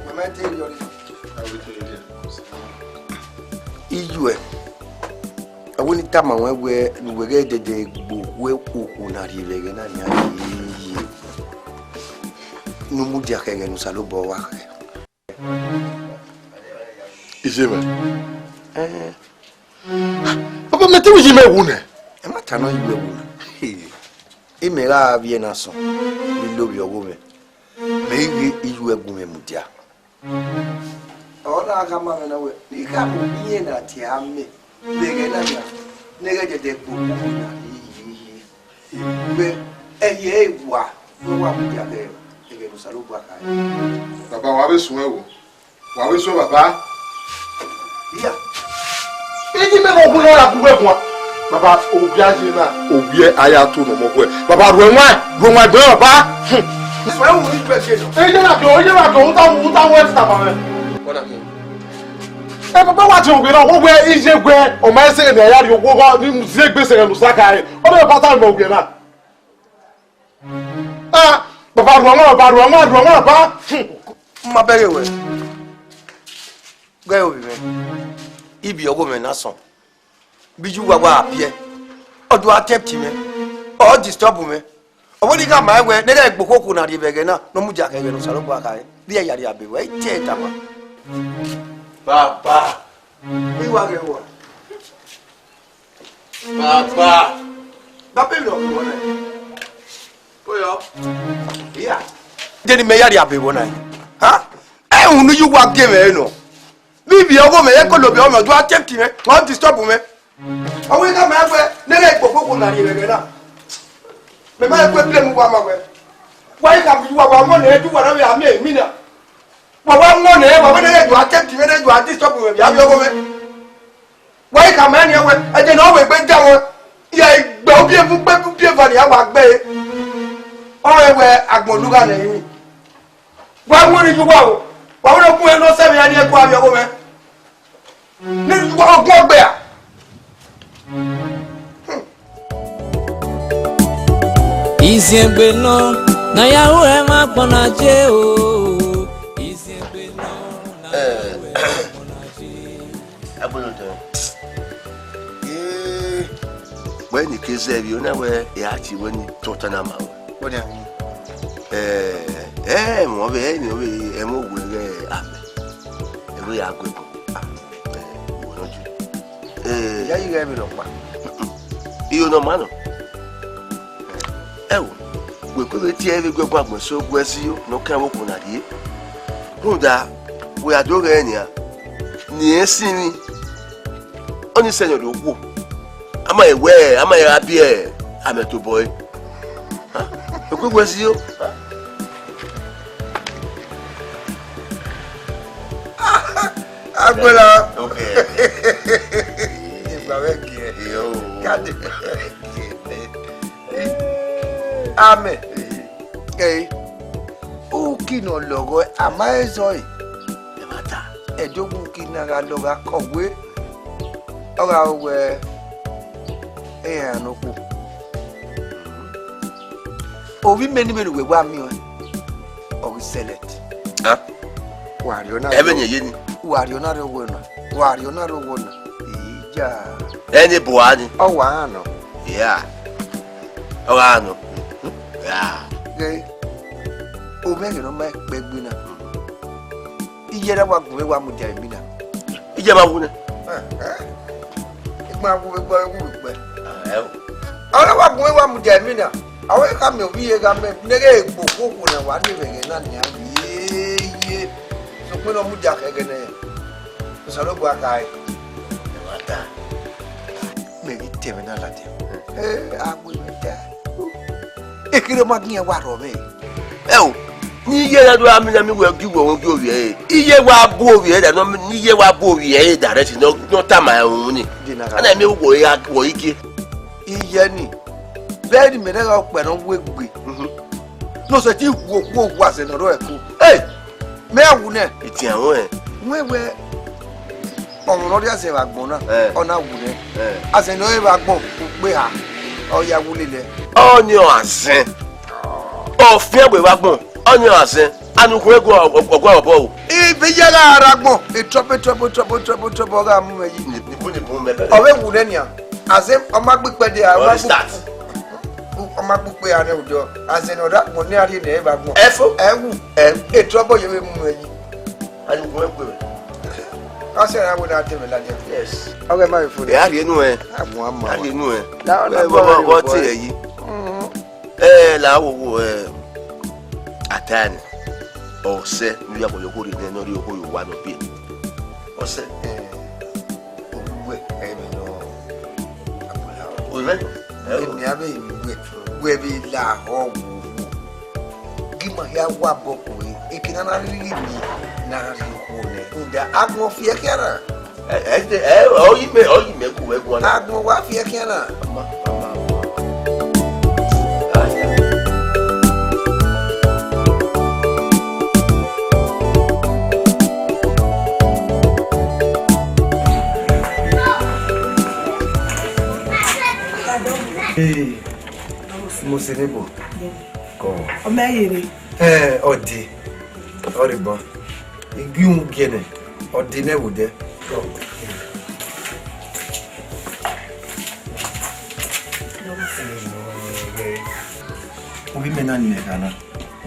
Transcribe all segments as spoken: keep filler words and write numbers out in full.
Mama te yọ. Iyuẹ, a wẹ ne I tama ruẹ wẹẹ ne uwẹ ghẹ dẹdẹ gbe okhuo okhuo na rhie vbe ẹghẹ na nian ye, ne u mudia khẹ ẹghẹ ne Osanobua wa khẹ. Iye mwẹ. Ẹn. Papa, mẹ te wẹ iye mwẹ wu nẹ. Ẹ ma ta nọ iye mwẹ wu nẹ. Imẹ gha vbiẹ na sọn, ne I lovbiẹ ọghe mwẹ, mẹ i ghe iye ẹ gu mwẹ mudia. Ọ na khama mwẹ na wẹẹ, ne I khama ovbi irẹn na tie amẹ vbe ẹghẹ na nia, ne ghẹ dẹdẹ gbe okhuo na rhie, wẹẹ, ẹyẹ ẹre wa, ne wa mudia khẹ ẹghẹ ne Osanobua khare. Baba, wa vbe suẹn o. Wa vbe suẹn, baba. Iya. Iji mẹ vbe okhuo na ra gu wẹ guan. Baba, ovbi a ye na, ovbi ẹ a ya to ne ọmọ khuẹ. Baba, rhuẹ waẹn, rhuẹ waẹn egbe, baba. Suẹn wu ni gbẹse nọ. Eye na do, eye na do, uta, uta wẹ ti tama mwẹ. Ẹ, baba, wa tie ovbi na, wo wẹ iye wẹ, ọ ma ẹse ne a ya rhie owa ni mu zie egbe sẹ ẹghẹ ne Osa khare. Ọ bẹ bata mẹ ovbi na. Ah, baba, rhuẹ waẹn, baba, rhuẹ waẹn, rhuẹ waẹn, baba. Ma bẹghe wẹ. Ghe ovbi mwẹ. Ivbi ọghe mwẹ na sọn. Bi iye uwa wa piẹ. Ọ do attempt mwẹ. Ọ disturb mwẹ. Ọ wẹ ne I khama ẹn wẹẹ, ne ghẹ gbe okhuo okhuo na rhie vbe ẹghẹ na, ne ọ mudia khẹ ẹghẹ ne Osanobua khare. Rhie ya rhie abe wẹ, I te tama. Baba. I wa ghẹ wa. Baba. Baba, emwi ne ọ khuo nẹ. Oyọ. Iya. De ne imẹ ya rhie abe vbọ na? Ha? Ẹhun ne iye uwa gie mwẹ nọ. Vbe ivbi ọghe mwẹ, ye kolobiẹ mwẹ, ọ do attempt mwẹ, ọ disturb mwẹ. Ọ wẹ I khama ẹn wẹẹ, ne ghẹ gbe okhuo okhuo na rhie vbe ẹghẹ na. Mẹ ma he ku blame uwa ma wẹẹ. Wa I khama uwa, wa wọn nẹ, du uwa na vbe a miẹn emwi na. Wa wa wọn nẹ, wa wẹ ne ghẹ do attempt mwẹ, ne do disturb mwẹ, vbe ivbi ọghe mwẹ. Wa I khama ẹn nian wẹẹ, ẹdẹ ne ọ wẹ egbe da wẹẹ, ya gbe ubiẹ mu gbe ubiẹ eva ne a wa gbe ẹre. Ọ rẹn wẹẹ agbọn lugha nẹ ẹrinmwi. Wa wẹ ne iye uwa o, wa wẹ ne ọ gun ẹn ne ọ sẹ vbe ya ne ẹ gua vbe ọghe mwẹ. Ne iye uwa ọ gun ọgbe a. Iziẹngbe nọ, na ya ru ẹmwẹ agbọn na je o. Iziẹngbe nọ, na ya ru ẹmwẹ agbọn na je. Agbẹnọdẹ. Ee, wẹ ne I ke zẹ vbe, ọ na wẹ, ẹ a tie wẹ ne I tọtan na ma wẹ. Wẹ nian. Ẹ, ẹ, ẹmwẹ ọvbehe, ẹmwẹ ọvbehe, ẹmwẹ owa ghẹ amẹ. Ẹvbo ya gu ẹbọ. Ah, ẹ, uwẹ nọ ju. Ẹ, ya yi ghẹ vbe nọkpa. Iyo ne ọ ma nọ. Ẹ wo, wẹ kue vbe tie ẹre vbe gu ẹbọ agbọn eso gu ẹse iyo, ne ọ kan ẹvbo okhuo na rrie. Rhunmwuda, wẹ a do ghẹ nian, ne irẹn sinmwi, ọnii sẹ ne ọ do khuo. A ma he wẹ, a ma he ra biẹ amẹ tobọ ẹre. Huh? Okue wẹ si yo. Agbera. Okay. Igba vbe gie. Yo. Kade. Amen. Ee, uki ne ọ lọghọ, a ma he zọ ẹre. Ẹmwata. Ẹdẹ uki na gha lọghọ akọ wẹ, ọ gha ru wẹ, iran ne okhuo. Ovbi imẹ ne imẹ ne uwẹ wa miẹn ọẹn, ọ ghi select. Ah. Wa rhie ọna. Ẹmwẹ rhie, ne ye ni. Wa rhie ọna rhie ọghe na. Wa rhie ọna rhie ọghe na. Ija. Ẹni bua ni. Ọ wa nọ. Yeah. Ọ gha nọ. Yeah. Ghe, omẹ ghe ne ọ ma kpẹ gbe na. Iye ra wa gun vbe wa mudia emwi na. Iye ma wu nẹ. Eh, eh. Igba wu vbe gba wu vbe kpẹ. Ah, ẹ o. Ọ ra wa gun vbe wa mudia emwi na. A wẹ ka miẹn ovbi iye gha mẹ, ne ghẹ gbe okhuo okhuo ne wa ni vbe ẹghẹ na nian. Ye, ye. Sokpan ne ọ mudia khẹ ẹghẹ nẹ. Osanobua khare. Ẹ wa ta. Mẹ ghi te ẹmwẹ na ladian. Eh, a wẹ mẹ ta. Ekherhe ma gi iran wa rhọ mwẹ. Ẹ o, ne iye na do a mina mi wẹ gi wẹ gi ovbi ẹre. Iye wa bu ovbi ẹre da, ne iye wa bu ovbi ẹre da rẹ si, ne ọ tama ẹhunmwu ni. Ana mi wo ya wọ igie. Iye ni, vbe ẹre mẹ rẹ gha okpẹ ne ọ wu egbe. Mhm. Ne ọ sẹ te wu okhuo owa sẹ ne ọ rrọọ ẹko. Hey! Mẹ wu nẹ. Etian ruẹn. Wẹ wẹ, ọmọ ne ọ rhie azẹn vbe agbọn na, eh, ọ na wu nẹ. Eh. Azẹn ne ọ re vbe agbọn, ukpe ha, ọ ya wu lele. Ọni ọ azẹn. Ọ fian gbe vbe agbọn, ọni ọ azẹn. Anu khun egu ọgua ọbọ o. Ibe ya gha ra agbọn, e trouble, trouble, trouble, trouble, trouble, ọ gha mu mwẹ yi. Ni bu ni bu mẹ bẹrẹ. Ọ vbe wu nẹ nian. Azẹ ọ ma gbe ikpẹdẹ, ọ ma gbe. Ọ ma gbe ikpe ane odọ. Azẹ ne ọ da agbọn ne a rhie nẹ eva agbọn. Ẹfo. Ẹ wu. Ẹ. E trouble ye vbe mu mwẹ yi. Anu khun egu. Ọ sẹ ra wẹ na te mwẹ ladian. Yes. Ọ ghẹ ma vbe fo. Ẹ a rhie nu ẹ. Agbọn a ma. A rhie nu ẹ. La ọ na. Ẹ, bọ, bọ, bọ, bọ, te ẹ yi. Ẹ, la wo wo, ẹ, atani. Ọsẹ, ne u ya bọ ye okhuo rre nẹ, ne ọ rhie okhuo ye owa nọ biẹ. Ọsẹ. Ẹ, owẹ, ẹ, mẹ nọ. Oyi mẹ nọ. Ẹ, emi a vbe ru wẹ, wẹ vbe la họ wo wo. Gi ma hia wa bọ kue, eke na na rhirhi mi, na rhie okhuo nẹ. Rhunmwuda, agbọn fi ẹkhian na. Ẹ, ẹ, ẹ, ọ yi mẹ, ọ yi mẹ ku wẹ guan na. Agbọn wa fi ẹkhian na. Ama, ama, ama. Ah, yeah. Hey, mo se nebo. Kọ. Ọ mẹ yere. Ẹ, ọ de. Ọ rhe bọ. Igiun giẹnẹ, ọ de nẹ vbe odẹ. Ovbi mẹ na ni mẹ gha na,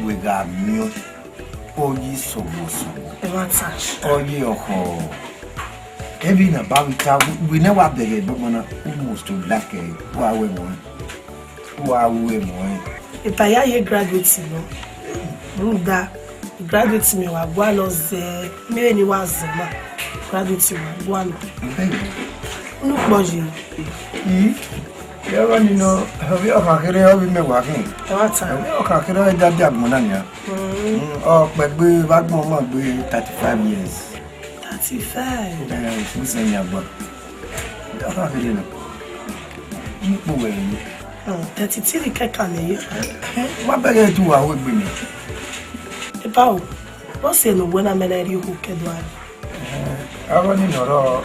wẹ gha miẹn ọ yi sọgbọ sọgbọ. Ẹ ma ta. Ọ yi ọkhọ. Every na ba we ta, we never bẹghe ẹgbẹgbọn na, almost to like, wa wẹ mọ. Wa ru emọ ẹn. Epa ya ye graduate nọ. Rhunmwuda, graduate mẹ wa gualọ zẹ, mẹ vbene wa zẹ na, graduate wa gualọ. Unu kpọ ye. I, ya wa ni nọ, ọvbi ọkhan kherhe, ọvbi mẹ wa khin. Ẹ wa ta. Ọvbi ọkhan kherhe, ọ da dia agbọn na nia. Mm. Mm, ọ kpẹgbe vbe agbọn ma gbe thirty-five years. Thirty-five. Ẹ, ofu sẹ yan agbọn. Ọkhan kherhe nọ. Unu kpọ wẹ yi. Thirty-three kẹkan ne ye. Ma bẹghe te uwa ru egbe nẹ. Epa o, vbọ sẹ ne uwẹ na mẹ na rhie okhuo ke do a? Avbe ọnii ne ọ rrọọ,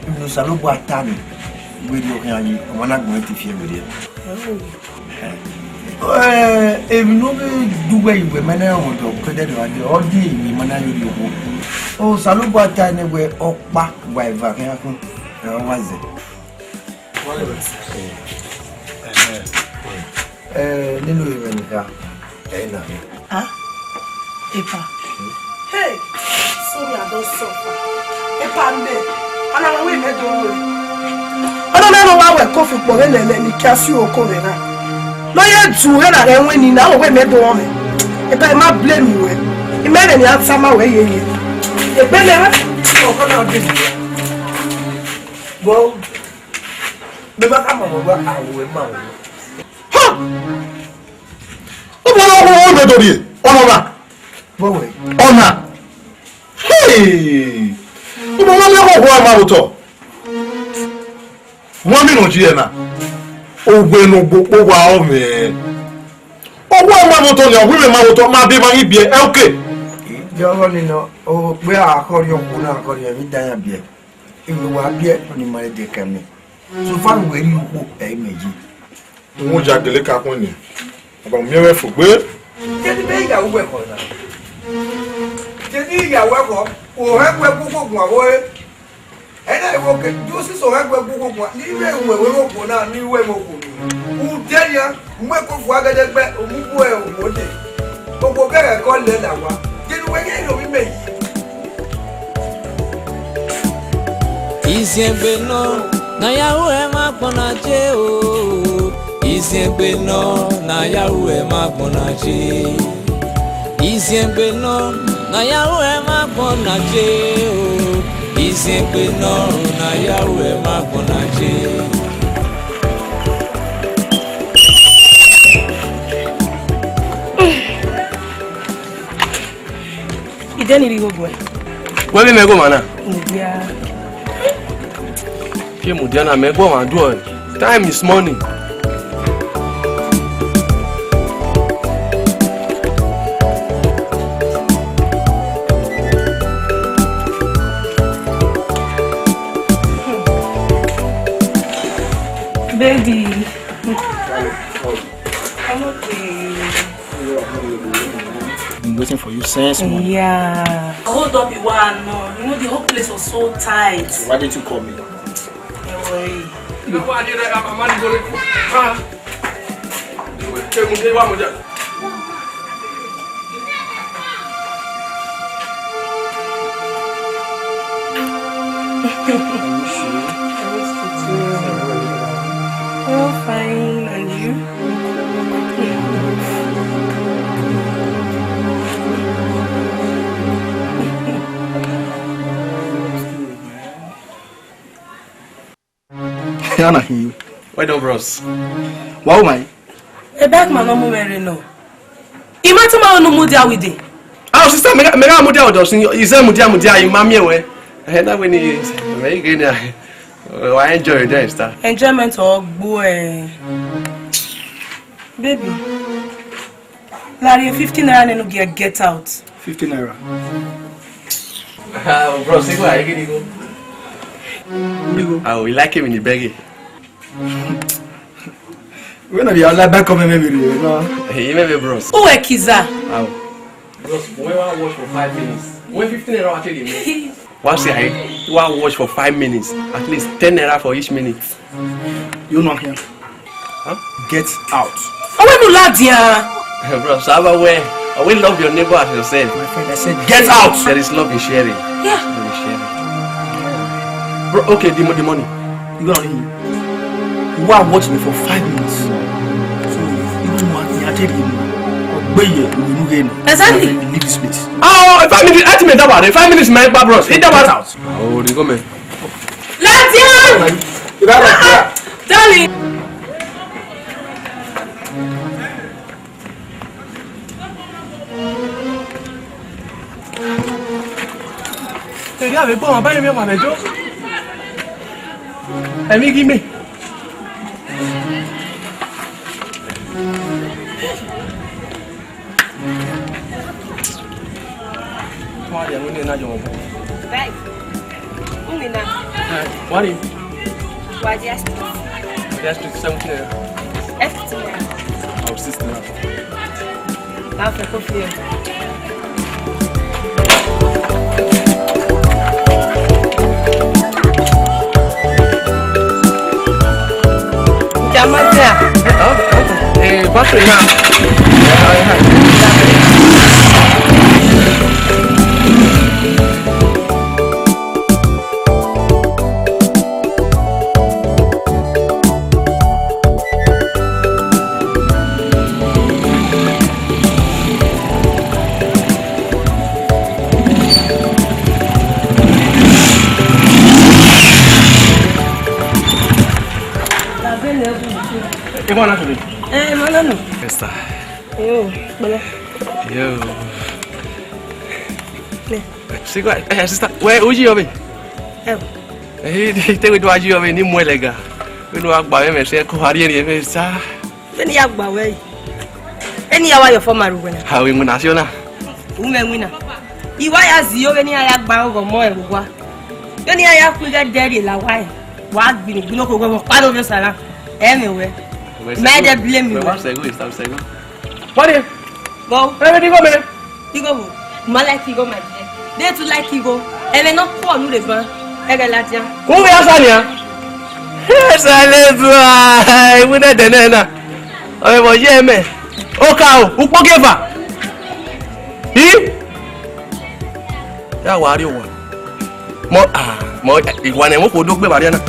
emwi ne Osanobua ta nii, wẹ rhie okhian yi, ọmwa na gbẹn te fi ẹvbo rhie. Ẹ, emwi ne ọ vbe du uwẹ yi wẹ ma na rẹn ọmọdọ, ke ẹdẹ ne ọ gha dee, ọ dee emwi ma na rhie okhuo. Osanobua ta nẹ wẹ ọkpa wa eva khian khin, ẹ, ọ wa zẹ. Eh, nene ovbi mwẹ ni kha, ẹ i na rre. Ah, epa. Hey, sorry, I don suffer. Epa mẹ, ana wẹ imẹ do rre. Ọna mẹ no wa wẹ kofi kpọ vbe lẹlẹ ni kia si oko vbe na. No ye du rre na rẹ wẹ ni na, wẹ imẹ do rre. Epa, ma blame wẹ. Imẹ rẹ ni a ta ma wẹ yeye. Egbe mẹ wẹ. Ọkọ na de. Bro, mẹ ma ka ma wẹ, a wẹ ma wẹ. Ha! Ọ ma na wẹ, ọ mẹ do rrie, ọ nọ na. Bọ wẹ. Ọ na. Hey! Ọ ma na wẹ, ọ ma wẹ otọ. Wẹ mi nọ ji ẹre na. Owẹ ne ogbo kpo wa ọ mwẹ. Ọ wa ma vbe otọ nia, ọ wi mwẹ ma vbe otọ, ma biẹ ma ghi biẹ, ẹ, okay. Jọ ọghọ ni nọ, o kpe a khọrriọ okhuo na, khọrriọ emwi dan ya biẹ. Ivbi wa biẹ, ọ ni ma de kẹ mẹ. So far wẹ rhie okhuo, ẹ i mẹ yi. Uhunmwu ya gele ka khuẹn ni, a ba miẹn mwẹ fo gbe. Kẹdẹ mẹ ya wẹ khọ na. Kẹdẹ ya wẹ khọ, o hẹ wẹ koko guan vbe ore. Ẹna ẹvbo ke, Josẹf ọghe ẹgbẹe gu koko, ni vbe wẹ vbe okhuo na, ni wẹ vbe okhuo. Ude nian, mu eko fua gẹdẹgbẹ, omubu ẹ okhuo de. Okhuo kẹghẹ kọ lẹ la owa. Jenu wẹ ghe ovbi mẹ yi. Iziẹngbe nọ, na ya ru ẹmwẹ agbọn na je o. Iziẹngbe nọ, na ya ru ẹmwẹ agbọn na je. Iziẹngbe nọ, na ya ru ẹmwẹ agbọn na je o. Iziẹngbe nọ, na ya ru ẹmwẹ agbọn na je. Ide ni rhie igho guẹ. Wẹ vbe mẹ ghe ọmwa na? Mudia. Ke mudia na, mẹ ghe ọmwa duọ. Time is money. Baby. I'm okay. Waiting for you since morning. Yeah. Hold up, you are no. You know the whole place was so tight. So why didn't you call me? Don't worry. Are you sure? Oh, fine. And you? Ana khin. Well done, bros. Wa o mai. A bag man no mu mwẹ rre nọ. I ma tama unu mudia with it. Ah, sister, mẹ gha, mẹ gha mudia ọdọ sin, I zẹ mudia, mudia, I ma miẹn wẹ. Eh, that when is very good. I enjoy there, sister. Enjoyment or gbue. Baby. Larry, fifty naira nenu get, get out. Fifty naira. Ah, bro, see what I get you. Ah, we like him in the baggy. When are you like back coming, maybe, you know? Hey, maybe, bros. Who a kiza? How? Bros, we wa wash for five minutes. When fifteen naira actually. Wa say I wa wash for five minutes. At least ten naira for each minute. You know here. Huh? Get out. Owe nu ladian. Bro, so how about where? I will love your neighbor as yourself. My friend, I said, get out. There is love in sharing. Yeah. Love in sharing. Bro, okay, the, mo- the money. You gonna leave. You want watch me for five minutes. So, you do what you are telling me. Obey you, you will get. Exactly. Leave this place. Oh, five minutes. Eight minutes, that one. Five minutes, my bad bros. Hit that one out. Oh, they go, man. Ladian! Darling! Tẹ̀lé àwẹ̀ gbọ́, bàbá yẹn mi wà lẹ́jọ́. Ẹ̀mí gí mi. Wọ́n á yẹ wọ́n ní ẹ̀ náà jọ̀wọ́ bọ̀. Báyìí, wọ́n ní náà. Ẹ, wọ́n ní. Wà á di ẹ́sìtì. Di ẹ́sìtì seventy naira. Ẹ́sìtì naira. Àwọn sixty naira. Bá a fẹ́ kó fi ẹ̀. Jamaja. Eh, battery now. Ẹ mọ na sọrọ. Ẹ mọ na nọ. Esther. Yo, pẹ̀lẹ́. Yo. Nẹ. Sister, eh, sister, wẹ, uyi ọbe? Ẹ. Eh, te we do ayi ọbe ni mu ẹlẹga. We do agba mẹ mẹ se ko hari ẹni mẹ sa. Vbene I ya gba wẹ yi. Eni ya wa yọ fọ ma ru wẹ na. Ha, we mu na si ọna. U mẹ winna. I wa ya zẹ iyore ne iran ya gba ọghọ ọmọ ẹre vbe owa. Vbene iran ya khuighẹ dẹ rrie la owa ẹre, wa gbinu gbinu okhuo wẹ vbe ọkpa ne ovbi Osa ra, ẹ mwẹ wẹ. Ma i dẹ blame wẹ. Wẹ wa sẹ igho, Esther, sẹ igho. Wani? Bọ. Ẹ vbe de igho mẹ? Igho vbo? Ma like igho, my dear. They too like igho. Ẹmwẹ ne ọ khuọ unu rre ban, ẹghẹ ladian. Kuvbe asa nian? Esa le zua, iwu ne ẹdẹ nẹ na. Ọmọ ẹvbo ye mẹ. Oka o, ukpogieva. I? Ya wa rrie owa. Mọ, ah, mọ, iwa ne mo ko do gbe ba rrie na.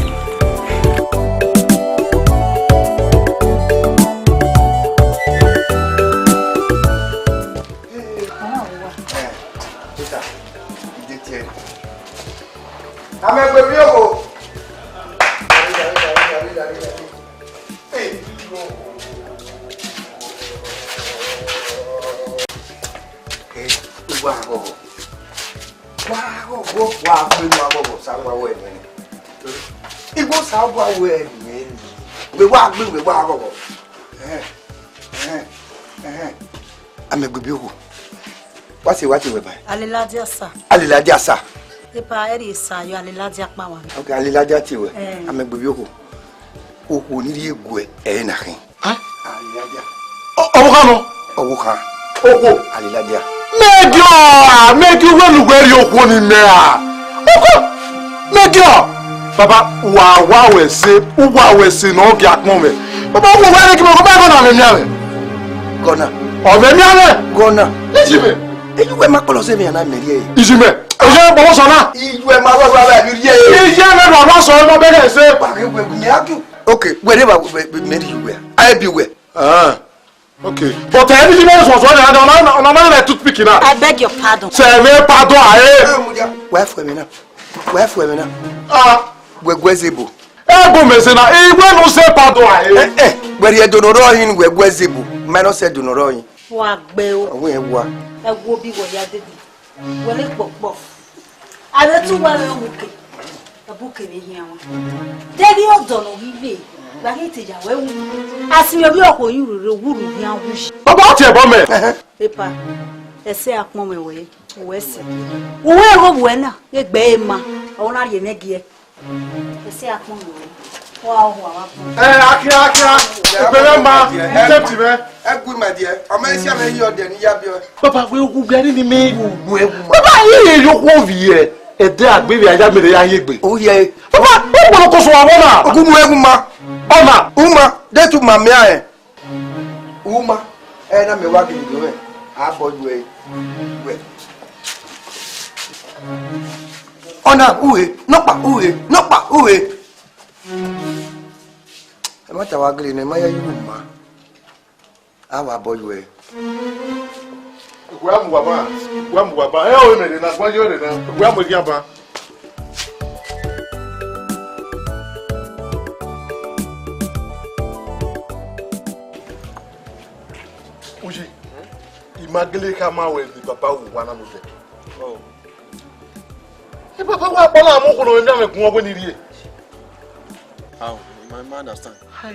Eh, Peter, ide tiẹ. Amẹ gbe mi owo. Eh, uwa aghọghọ. Wa aghọghọ, wa gbe wa aghọghọ, sa wa wẹ nẹ. Igbo sa wa wẹ nẹ. Wẹ wa gbe, wẹ wa aghọghọ. Eh, eh, eh. Amẹ gbe bi owo. Wa se, wa se wẹ ba? Aleladiasa. Aleladiasa. Epa ẹrri esa yọ aleladia kpa wa. Ok, aleladia tie wẹ. Eh. Amẹ gbe bi okhuo. Okhuo ni rhie guẹ ẹre na khin. Ha? Aleladia. Ọ, ọvbokhan nọ? Ọvbokhan. Okhuo. Aleladia. Mẹ gie ọ, a, mẹ gie uwẹ ne uwẹ rhie okhuo ni mẹ ra? Okhuo, mẹ gie ọ. Baba, wa wa wẹ ẹse, uwa wẹ ẹse ne ọ gie akpọn mwẹ. Baba, uwẹ wẹ rhie gie mẹ, baba, ẹghẹ na mẹ miẹn mwẹ. Gọna. Ọ mẹ miẹn mwẹ. Gọna. Iji mẹ. Eyi uwẹ ma kpọlọ sẹ emwi na mẹ rhie. Iji mẹ. Oye kpọlọ sọ na. Iye ma wa wa wa rhie. Iye mẹ wa wa sọ, ọ ma bẹghe ẹse. Wa ghe wẹ, mẹ a gie. Okay, wẹ rhie wa, wẹ, wẹ, mẹ rhie uwẹ. A bi uwẹ. Ah. Okay. But ẹni yìí náà sọ̀sọ̀ ni, ọ̀nà, ọ̀nà, ọ̀nà máa ń rẹ̀ toothpick náà. I beg your pardon. Sẹ̀rẹ̀ pardon àyè. Wẹ́ẹ̀fù ẹ̀mí náà. Wẹ́ẹ̀fù ẹ̀mí náà. Ah. Wẹ̀gwẹ́ zebo. Ẹ bọ mẹ sẹ na, ìwé nu sẹ pardon àyè. Ẹ ẹ, wẹ̀rì ẹ̀dùn ọ̀rọ̀ yín wẹ̀gwẹ́ zebo. Minus ẹ̀dùn ọ̀rọ̀ yín. Wa gbẹ o. Ọ̀hún ẹ̀ wá. Ẹ wo bí wọ̀ ya débi. Wẹlẹ kpọkpọ. Avbe te uwa vbe uke, ọ bu kevbe ehian wan. Deghẹ ọdọ ne ọ ghi vbe, wa ghi te ya wẹ wu. A si vbe okhuo yin rere wu ru hian wu yi. Baba, ọ tie ẹbọ mẹ. Epa, ẹse akpọn mwẹ wẹ, uwẹ si. Uwẹ igho vbuẹ na, egbe ẹre ma, ọ na rhie mwẹ giẹ. Ẹse akpọn mwẹ wẹ, ọ a hua wa bọ. Ẹ, akia, akia, egbe mwẹ ma, safety mwẹ. Ẹ gu ima diẹ, ọ ma sia mwẹ yi ọdẹ ne I ya biẹ. Baba, wẹ wu gari ni mi. Wu wu ẹ wu ma. Baba, I ye yo khuo viẹ. Ẹdẹ agbevbe a ya mẹ rẹ ya ye egbe. O ye. Baba, u gbọdọ ko sọ wa wọ na. Ogun mu ẹ wu ma. Ọ na. U ma, de tu ma mia ẹ. U ma, ẹ na mẹ wa gele do ẹ. A bọ ju ẹ. Wẹ. Ọ na, u he, nọkpa, u he, nọkpa, u he. Ẹ ma ta wa gele nẹ, ma ya yi wu ma. A wa bọ yuẹ. Uwa mu wa ba, uwa mu wa ba. Ẹ o mẹ rẹ na, uwa yọ rẹ na, uwa mu ya ba. Uyi, I ma gele khama wẹ ne baba wu wa na mu dẹ. Oh. E baba wa kpọlọ amọ okhuo ne ọ miẹn mwẹ gun ọghe ni rrie. How? I ma, I ma understand. Hai.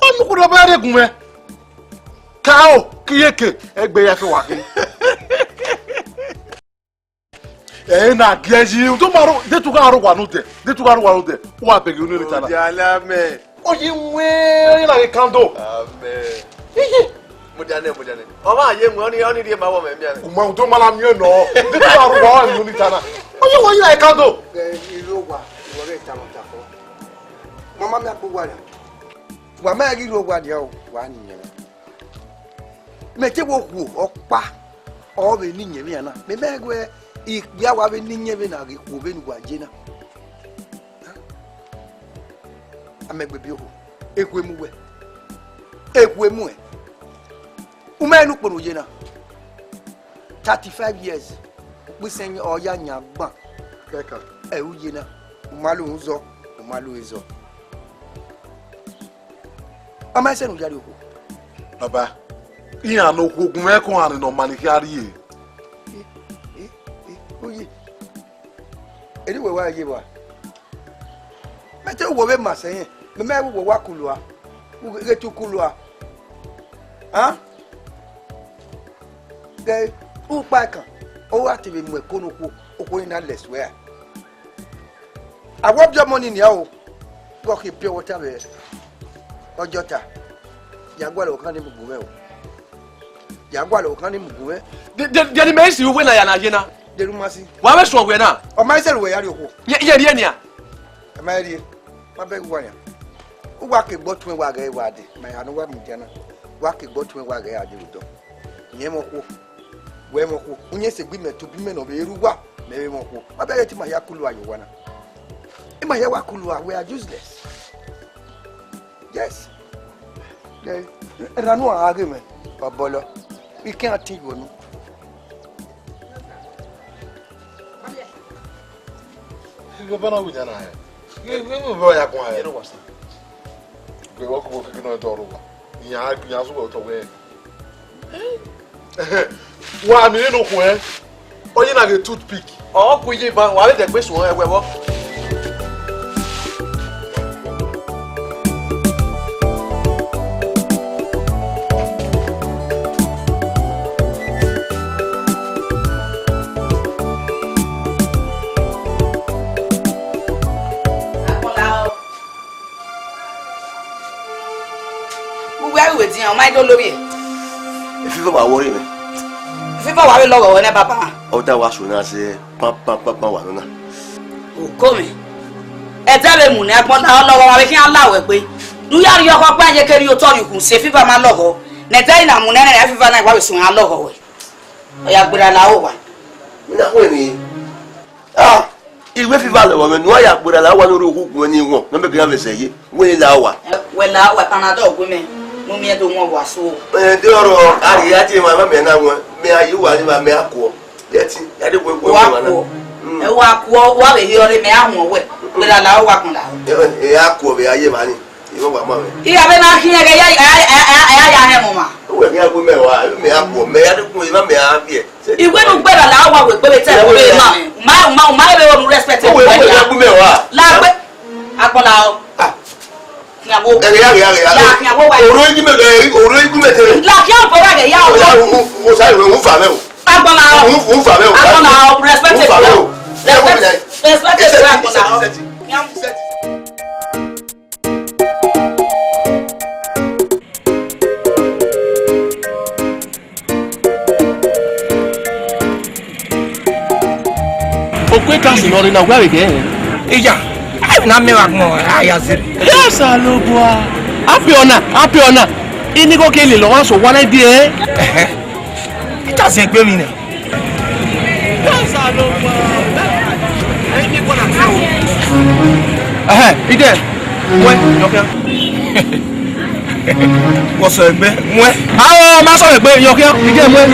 Wa mu okhuo ne ọ ba rre gun mwẹ. Ka o, ke I ye ke, egbe ya fẹ wa ke. Ẹ na gie yi, u do ma ro, de tu gha ro wa nodẹ, de tu gha ro wa nodẹ, u wa bẹghe unu ni ta na. Odiala mẹ. Oyi wẹn, oyi na ghe kando. Amen. Iye. Mudia nẹ, mudia nẹ. Ọ ma ye mu, ọ ni, ọ ni rhie ma wọ mẹ miẹn. U ma, u do ma na miẹn nọ. De tu gha ro wa unu ni ta na. Oyi wẹn, oyi na ghe kando. Ẹ, irẹn owa, irẹn ọre ta mọ ta fọ. Mama mi akpo wa na. Wa ma ghi rre owa dia o, wa ni yẹn. Mẹ te wo khuo ọkpa, ọ vbe ne iyẹn vbe iran na. Mẹ ma wẹ ikpia wa vbe ne iyẹn vbe na ghi khuo vbene uwa ye na. A mẹ gbe biẹ okhuo, ekhue mu wẹ, ekhue mu ẹ. U ma rẹn ne ukpọn ne u ye na. Thirty-five years, ukpọn isẹn ọ ya yan gban. Kẹkan. Ẹ u ye na, u ma lo zọ, u ma lo zọ. Ọ ma sẹ ne u ya rrie okhuo. Baba, iran ne okhuo gun mwẹ kọ rhan ne ọ ma ne I khian rrie. E, e, e, oye. Eri wẹ wa ye wa. Mẹ te wo vbe ma sẹ yẹn. Mẹ mẹ wo wa kulua. Ghe te u kulua. Han? Ghe ukpa ẹkan, ọ wa te vbe mu ẹko ne okhuo, okhuo ni na lẹ suẹ a. A wa biẹ ọmọ ni nian o, ghe ọ khin pure water vbe Ọjọta. Ya gualọ ọkhan ni mu gun mwẹ o. Ya gualọ ọkhan ni mu gun mwẹ. De, de, de ni mẹ si uwẹ na ya na ye na. De ru ma si. Wa vbe suẹn wẹ na. Ọ ma sẹ wẹ ya rrie okhuo. Ye, ye rrie nian. Ẹ ma rrie. Ma bẹghe uwa yan. Uwa ke gbe ọtuẹn wa ghẹ wa dee, ma ya ne uwa mudia na. Wa ke gbe ọtuẹn wa ghẹ a dee vbe odọ. Yẹn mwẹ okhuo, wẹ mwẹ okhuo. Uyẹn sẹ egbe mẹ tobọ imẹ ne ọ vbe rre uwa, mẹ vbe mwẹ okhuo. Ma bẹghe te ima hia kulu uwa ye owa na. Ima hia wa kulu uwa, we are useless. Yes. Ẹ, erha ne uwa gha ghe mwẹ, ọ bọlọ. I ke iran tin yuọ unu. Baba na wẹ iran na hẹ. Ghẹ, ghẹ, ghẹ, baba ya guan hẹ. Yẹrẹ wa sa. Gbẹ wọ kobọ keke nọ dọ rọ wa. Iran, iran sọ wẹ otọ wẹ. Wa mi ne okhuo ẹ. Ọ ye na ghe toothpick. Ọ ku iye ban, wa vbe dẹ gbe suẹn ẹwẹ vbọ. Uwẹ ẹre uwẹ dian, ọ ma i do lovbiẹ. Efi vbe wa wọrre mwẹ. Fifa wa vbe lọghọ wẹ nẹ, baba. Ọ da wa so na zẹ, pam, pam, pam, pam, wa nọ na. Oko mwẹ. Ẹdẹ vbe mu nẹ, agbọn lahọ lọghọ, wa vbe khian la wẹ gbe. Ne u ya rhie ọkhọ kpa ye kere otọ rhie ukhun, sẹ fifa ma lọghọ. Ne ẹdẹ na mu nẹ, nẹ fifa na, wa vbe suẹn a lọghọ wẹ. Ọ ya gberra lahọ owa. Mina wẹ ni. Ah, iwẹ fifa lọghọ mwẹ, ne u ya gberra lahọ owa ne u rhie ukhun guan ni wọn, ne ọ mẹ gbe iran vbe zẹ ye. Wẹ la owa. Wẹ la owa, Panadol gu mẹ, ne u miẹn do wọn vbe aso. Ẹ, de ọrọ, a rhie a tie emwa, ma mẹ na wọn, mẹ a ye uwa ni, ma mẹ a kuọ. Yẹtin, ya de wẹ, wẹ, wa wẹ na. Kuọ. Mm. Ẹ, wa kuọ, wa vbe hiọ re, mẹ a huọn wẹ. Wẹ la la owa kun la. Ẹ, ẹ, a kuọ vbe a ye emwa ni. Ẹ, wa ma mẹ. I ya vbe na khian ẹghẹ ya, ya, ya, ya, ya, ya hẹ mu ma. Wẹ ghi a gu mẹ wa, mẹ a kuọ, mẹ ya de kun, ma mẹ a viẹ. Iwẹ ne u gberra la owa wẹ gbe vbe te wẹ ma. Ma, ma, ma vbe ru respect. Wẹ, wẹ ya gu mẹ wa. La gbe. Agbọn la o. Ah. Khian wo. Ẹghẹ ya, ẹghẹ ya, ẹghẹ ya. La khian wo wa. Oro igi mẹ, oro igi mẹ te. La khian wo wa ẹghẹ ya o. O sa, o, o sa, o fa mẹ o. Agbọn la o. O, o fa mẹ o. Agbọn la o. Respect. O fa mẹ o. Respect. Respect. Agbọn la o. Khian. Okue ka si nọ rre na, wa vbe ghe. Iya, a na mẹ vbe agbọn, a ya zẹ. Yes, Osanobua. Apẹ ọna, apẹ ọna. Inigho ke lele ọmwa sẹ owa na die. Ẹhẹ. I ka zẹ egbe emwi nẹ. Yes, Osanobua. Ẹhẹ, idẹ. Wẹ, yọ khian. Wọ sẹ egbe, muẹ. Ao, ma sẹ egbe, yọ khian, idẹ muẹ.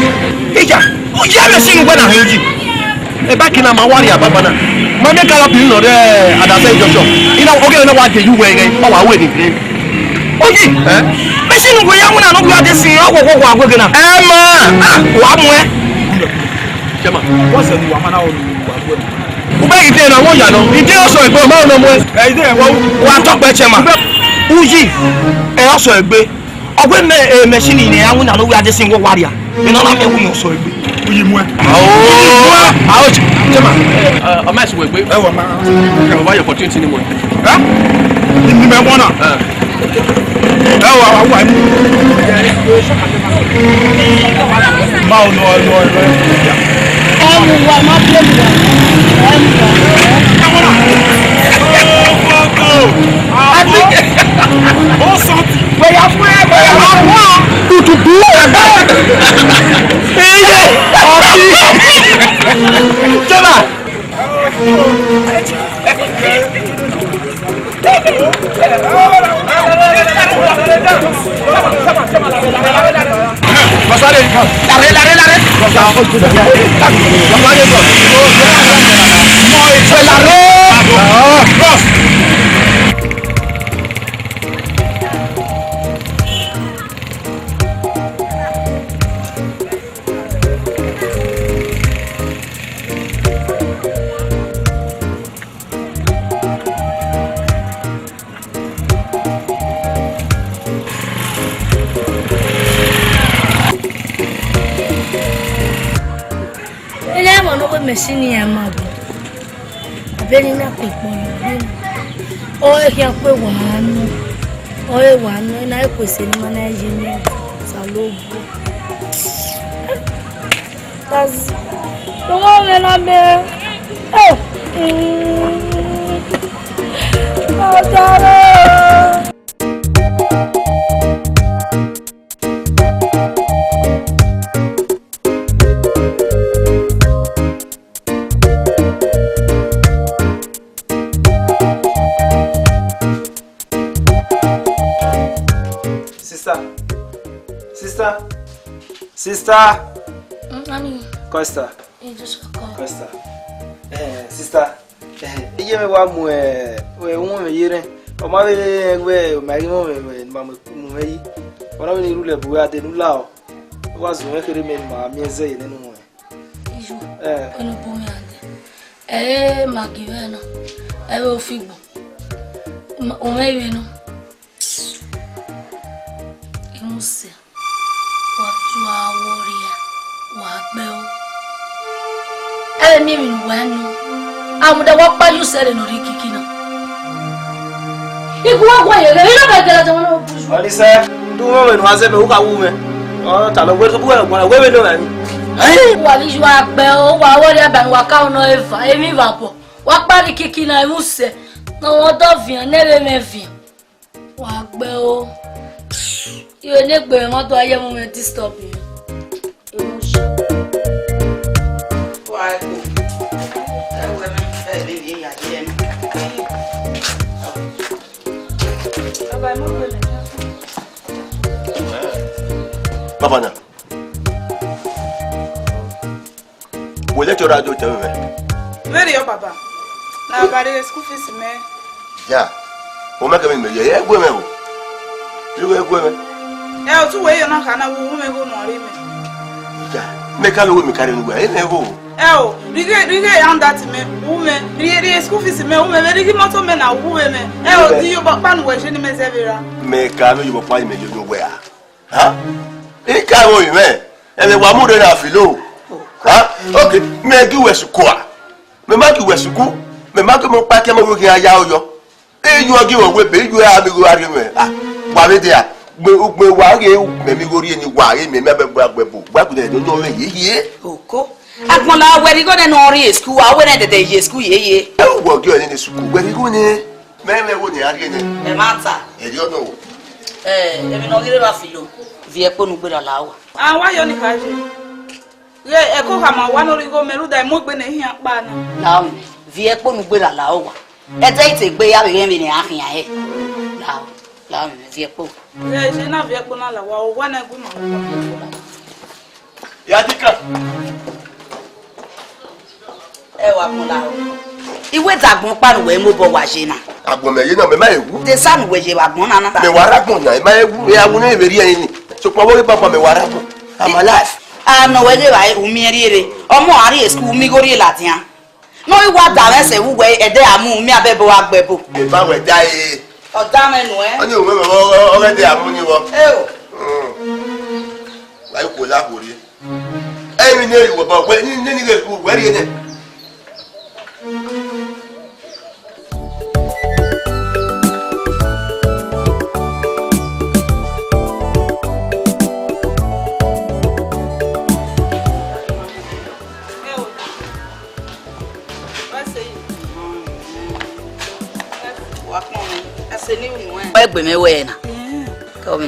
Iya, u ye machine wẹ na hẹ uyi. Eba kina ma wa rhie ababa na. Ma miẹn galloping nọ rre Adasẹ junction. I na, oghẹ na wa de yu wẹ ghe, ọ wa wẹ ni. Uyi, eh? Machine wẹ ya winna ne ọ ghi a de sin, ọ wọ, wọ, wọ, wẹ ghe na. Ẹ ma. Ah, wa muẹ. Chairman, what's the new one? Wa muẹ. U bẹ ide na, wọ ya nọ. Ide ọsọ egbe, ma nọ muẹ. Ẹ, ide ẹ, wa, wa tọkpẹ, chairman. Uyi, ẹ, ọsọ egbe. Ọ wẹ mẹ, eh, machine ne a winna ne ọ wẹ a de sin wọ wa rria. Mẹ ne ọ na miẹn wẹ ọsọ egbe. Uyi muẹ. Ao, ao, ch-, chairman. Eh, ọ ma sẹ wẹ egbe. Ẹ wọ ma. Ẹ wọ, your opportunity ni muẹ. Eh? Ni mẹ wọ na. Eh. Ẹ wọ, wa wa ni. Ma o nọ, nọ, nọ. Ẹ mu wa, ma bi ẹ mu wa. Ẹ mu wa. Ẹ wọ na. Go, go, go. Abi. O sọnti. Wẹ ya fún ẹ, wẹ ya fún ẹ. Tututu. Iye. Ọtí. Jọba. Larre, larre, larre. Larre. Ena ẹmwẹ ne ọ wẹ machine iran ma bu, a bẹ ne I na kpe kpọ ye ọre khian kue wa nọ, ọre wa nọ, I na kue sẹ ne ima na ye mẹ, Osanobua. Kazi, ọmọ mwẹ na mẹ. Eh, mm, ọdara. Sister. Sister. Sister. Mm, honey. Costa. Hey, just call. Costa. Eh, sister. Eh, iye mwẹ wa mu, eh, wẹ wọn mwẹ ye rẹn. Ọ ma vbe wẹ, ọ ma ghi wọn mwẹ, wẹ, ma mu, mu mwẹ yi. Ọ na vbe ne I rhulẹ bu wẹ a de ne u la ọ. Ọ wa zẹ mwẹ kherhe mẹ ne ma miẹn zẹ ye nene wọn. Iye, eh, ẹn ne ọ bu mwẹ a dẹ. Ẹ, ma gi vbe na. Ẹ vbe ofigbo. Ma, ọ mwẹ vbe nọ. Imusẹ, wa tua wọ rria, wa gbẹ o. Ẹ vbe miẹn emwi ne uwa nọ. Amuda wa kpa ye usẹ rre ne ọ rre ikiki na. Igun wa guan ye ghe, I na bẹgẹ ladian mwa na bu uwu. Ọnii sẹ, te u mwẹ ọmwẹ ne uwa zẹ mẹ, u ka wu mwẹ. Ọ ta lọ wẹ, wẹ, wẹ, wẹ vbe nọ mwẹ ni. Wa ghi ju agbe o, wa wọrriẹ aban wa ka nọ eva, emwi vbe abọ. Wa kpa ni kiki na, emwi usẹ. Ne ọ dọ vian, ne ẹvbe mwẹ vian. Wa gbe o. Iro ne egbe mwẹ, ọ do a ye mu mwẹ disturb. Emwi usẹ. Wa gbe. Ẹ wẹ mẹ, ẹ vbe ne ya ye mẹ. Baba, ẹ ma gbe mẹ. Baba na. Wẹ lecturer do tẹ mwẹ. Vbene ọ baba, na baba rhie school fees mẹ. Ya, o ma kẹ vbe mẹ ye, ẹ gu mwẹ o. Ẹ gu mwẹ. Ẹ, otu wẹ ye na kha na, wu mwẹ gho nọ rre mẹ. Ya, mẹ ka vbe wẹ mẹ ka rre nu wẹ, ẹ mẹ gho. Ẹ o, rhie, rhie ya dat mẹ, wu mwẹ, rhie, rhie school fees mẹ, wu mwẹ, vbe rhie imoto mẹ na, wu mwẹ mẹ. Ẹ o, di yo bọ kpa nu wẹ je ne mẹ zẹ vbe ra. Mẹ ka vbe yo bọ kpa mẹ yo nu wẹ a. Ha? I ka vbe oyi mwẹ, ẹmwẹ wa mu rre na filo. Ha? Okay, mẹ gi wẹ suku a. Mẹ ma gi wẹ suku, mẹ ma gi mẹ ọkpa ke mẹ vbe ghi ya ro yọ. Iyu ọghe wẹ wẹ be, iyu a mi gho a rhie mwẹ. Ah, wa vbe dia, gbe ugbe wa ghe mẹ mi gho rhie ni wa ghe mẹ mi abẹ gbe agbẹbo. Wa gbe do yọ mwẹ ye ye. Oko. Agbọn la wẹ righo nẹ ne ọ rrie school, a wẹ nẹ dẹdẹ ye school ye ye. Ẹ wọ ọghe ọnii ni suku, wẹ righo nẹ. Mẹ mwẹ wo ne a rhie nẹ. Ẹ ma ta. Ẹ rhie ọnọ o. Ẹ, emwi ne ọ ghi rre vbe filo, viẹ ẹkpo ne u gberra la owa. A wa yọ ni kha ye. Ghe ẹko khama wa ne ọ rhie igho mẹ rhunmwuda emu egbe ne I khian kpa na. Lahọ, viẹ ẹkpo ne u gberra la owa. Ẹdẹ i te gbe ya vbe ghẹ emwi ne a khian hẹ. Lahọ, lahọ, viẹ ẹkpo. Ghe ẹse na viẹ ẹkpo na la owa, owa na gu ima owa. Ya dika. Ẹ wa kpọnla o. I wẹ de agbọn ọkpa ne uwẹ mu obọ wa ye na. Agbọn mẹ ye na, mẹ ma he wu. De esa ne uwẹ ye vbe agbọn na na. Mẹ wa rre agbọn na, ẹ ma he wu, ẹ a wu ne vbe rhie ẹre ni. Sokpan vbe ọ ghi banban mẹ wa rre agbọn. I'm alive. A nọ wẹ ghe evbare, u miẹn rhie rre. Ọmọ a rrie school, u miẹn igho rhie ladian. Ne ọ ghi wa da mwẹ sẹ vbe uwẹ, ẹdẹ a mu, u miẹn abẹbo gha gbe ẹbo. Eva wẹ da e. Ọ da mwẹ nuẹn. Ọni u mwẹ ọghẹ de a mu ni vbọ. Eo. Wa i kuo la khuo rrie. Emwi ne erha wẹ ba wẹ ni, ne ni ghe ru wẹ rhie nẹ. Wa kpọnmwẹ, a sẹ ne unu ẹn. Wẹ gbe mẹ wẹ na. Kọ mẹ.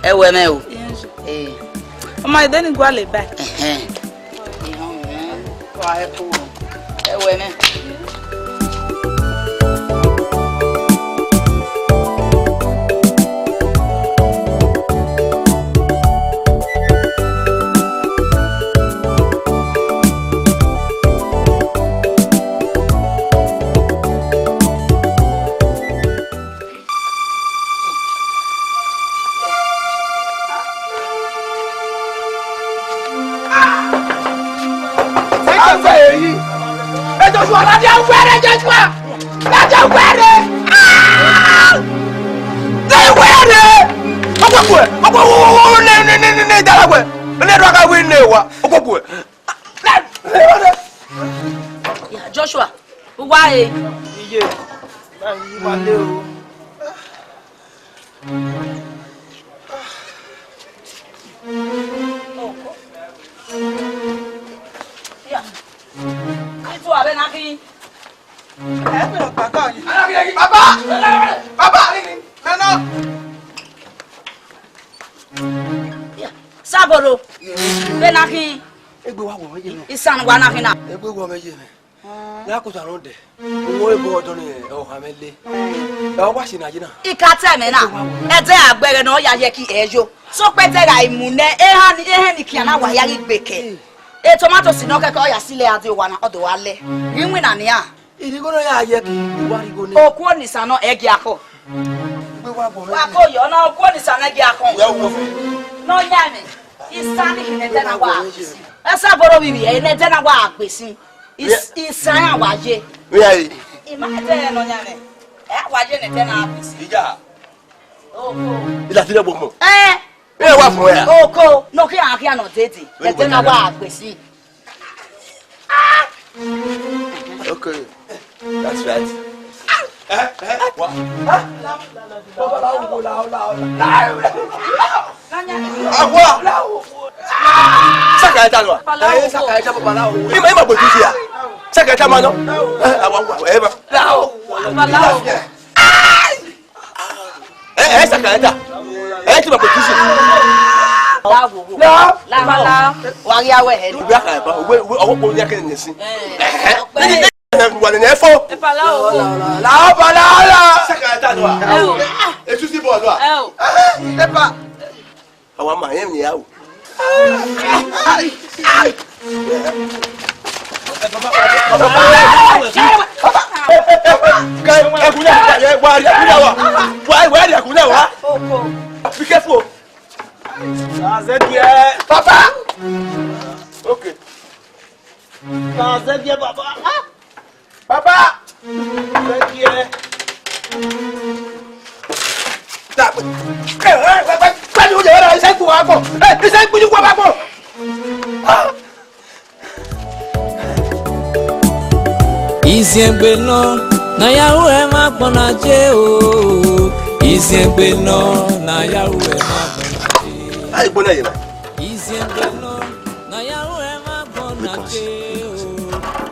Ẹ wẹ mẹ o. Ee. Ọ ma de ni gualọ eba. Ẹhẹn. Wa ẹ ko. Ẹ wẹ mẹ. Ẹ Joshua, ladian wẹrẹ, Joshua! Ladian wẹrẹ! Ah! Ladian wẹrẹ! Ọgbọgbọ, ọgbọgbọ, ne, ne, ne, ne, ne, dara wẹ. Ne dara wẹ ne wa. Ọgbọgbọ. Ya, Joshua, uwa e. Iye, na yi wa le o. Ya, itu abẹ na khin. Ẹ pẹrẹ ọkpa ka yi. Baba! Baba! Nana! Ya, Saboro, vbe na khin. Egbe wa wọ mẹ ye mẹ. Isan wa na khin na. Egbe wọ mẹ ye mẹ. Ya ko ta rhọndẹ. Uwọ ebo ọdọ ni ọkhan mwẹ le. Ẹ wa si na ye na. I ka tẹ mẹ na. Ẹdẹ agbẹghẹ ne ọ ya ye ki ẹ yo. Sokpan ẹdẹ gha mu nẹ, ehan ni, ehan ni kian na wa ya ghi gbe kẹ. E tomato si nọ kẹkẹ ọ ya si lẹ a de owa na, ọ do wa lẹ. Ghi winna nian. Irigho ne ọ ya ye ki, wa righo nẹ. Okuo ni sa nọ ẹgia khọ. Egbe wa wọ mẹ. Wa ko yọ na, okuo ni sa nọ ẹgia khọ. Ya wo fe. Nọ ya mẹ. Isan ni khin ne ẹdẹ na wa. Ẹ Saboro vbe ivbi ẹre ne ẹdẹ na wa gbe sin. Is-, isan iran wa ye. Vbe a ye? I ma ẹdẹ nọ yan mẹ. Ẹ wa ye ne ẹdẹ na gbe sin. Ija. Oko. Ila ti rẹ bo mọ. Ẹ. Ẹ wa fun ya. Oko, no khian khian nọ dede. Ẹdẹ na wa gbe sin. Okay. That's right. Eh, eh, wa. Baba la wo la la la. Awa. Saka ẹta nọ. Ẹ, saka ẹta baba la o. Ima, ima gbe tusi ya. Saka ẹta ma nọ. Ẹ, awa, awa, ẹ ma. La o. Baba la o. Ẹ, ẹ, saka ẹta. Ẹ ti ma gbe tusi. La o. La o. Wa ghi awẹ hẹ. Iwe aka ẹba, iwe, iwe, ọwọ kpọ ni akẹnẹ nẹ si. Ẹ. Wa nene fo. Epa la o. La o, la o, la o. Saka ẹta nọ. Ẹ o. Esu si bọ nọ. Ẹ o. Epa. Awa ma yẹn ni ya o. Ẹkùnrin wa, wa, wa, wa, wa, ẹkùnrin wa. Be careful. Azẹgiẹ. Papa. Okay. Azẹgiẹ, baba. Papa. Azẹgiẹ. Pẹ̀lú ìyẹn rẹ̀, iṣẹ́ gbogbo wa pọ̀. Ẹ, iṣẹ́ gbogbo wa pọ̀. Iziẹngbe nọ, na ya ru ẹmwẹ agbọn na je o. Iziẹngbe nọ, na ya ru ẹmwẹ agbọn na je. Ai, gbona ye na. Iziẹngbe nọ, na ya ru ẹmwẹ agbọn na je o.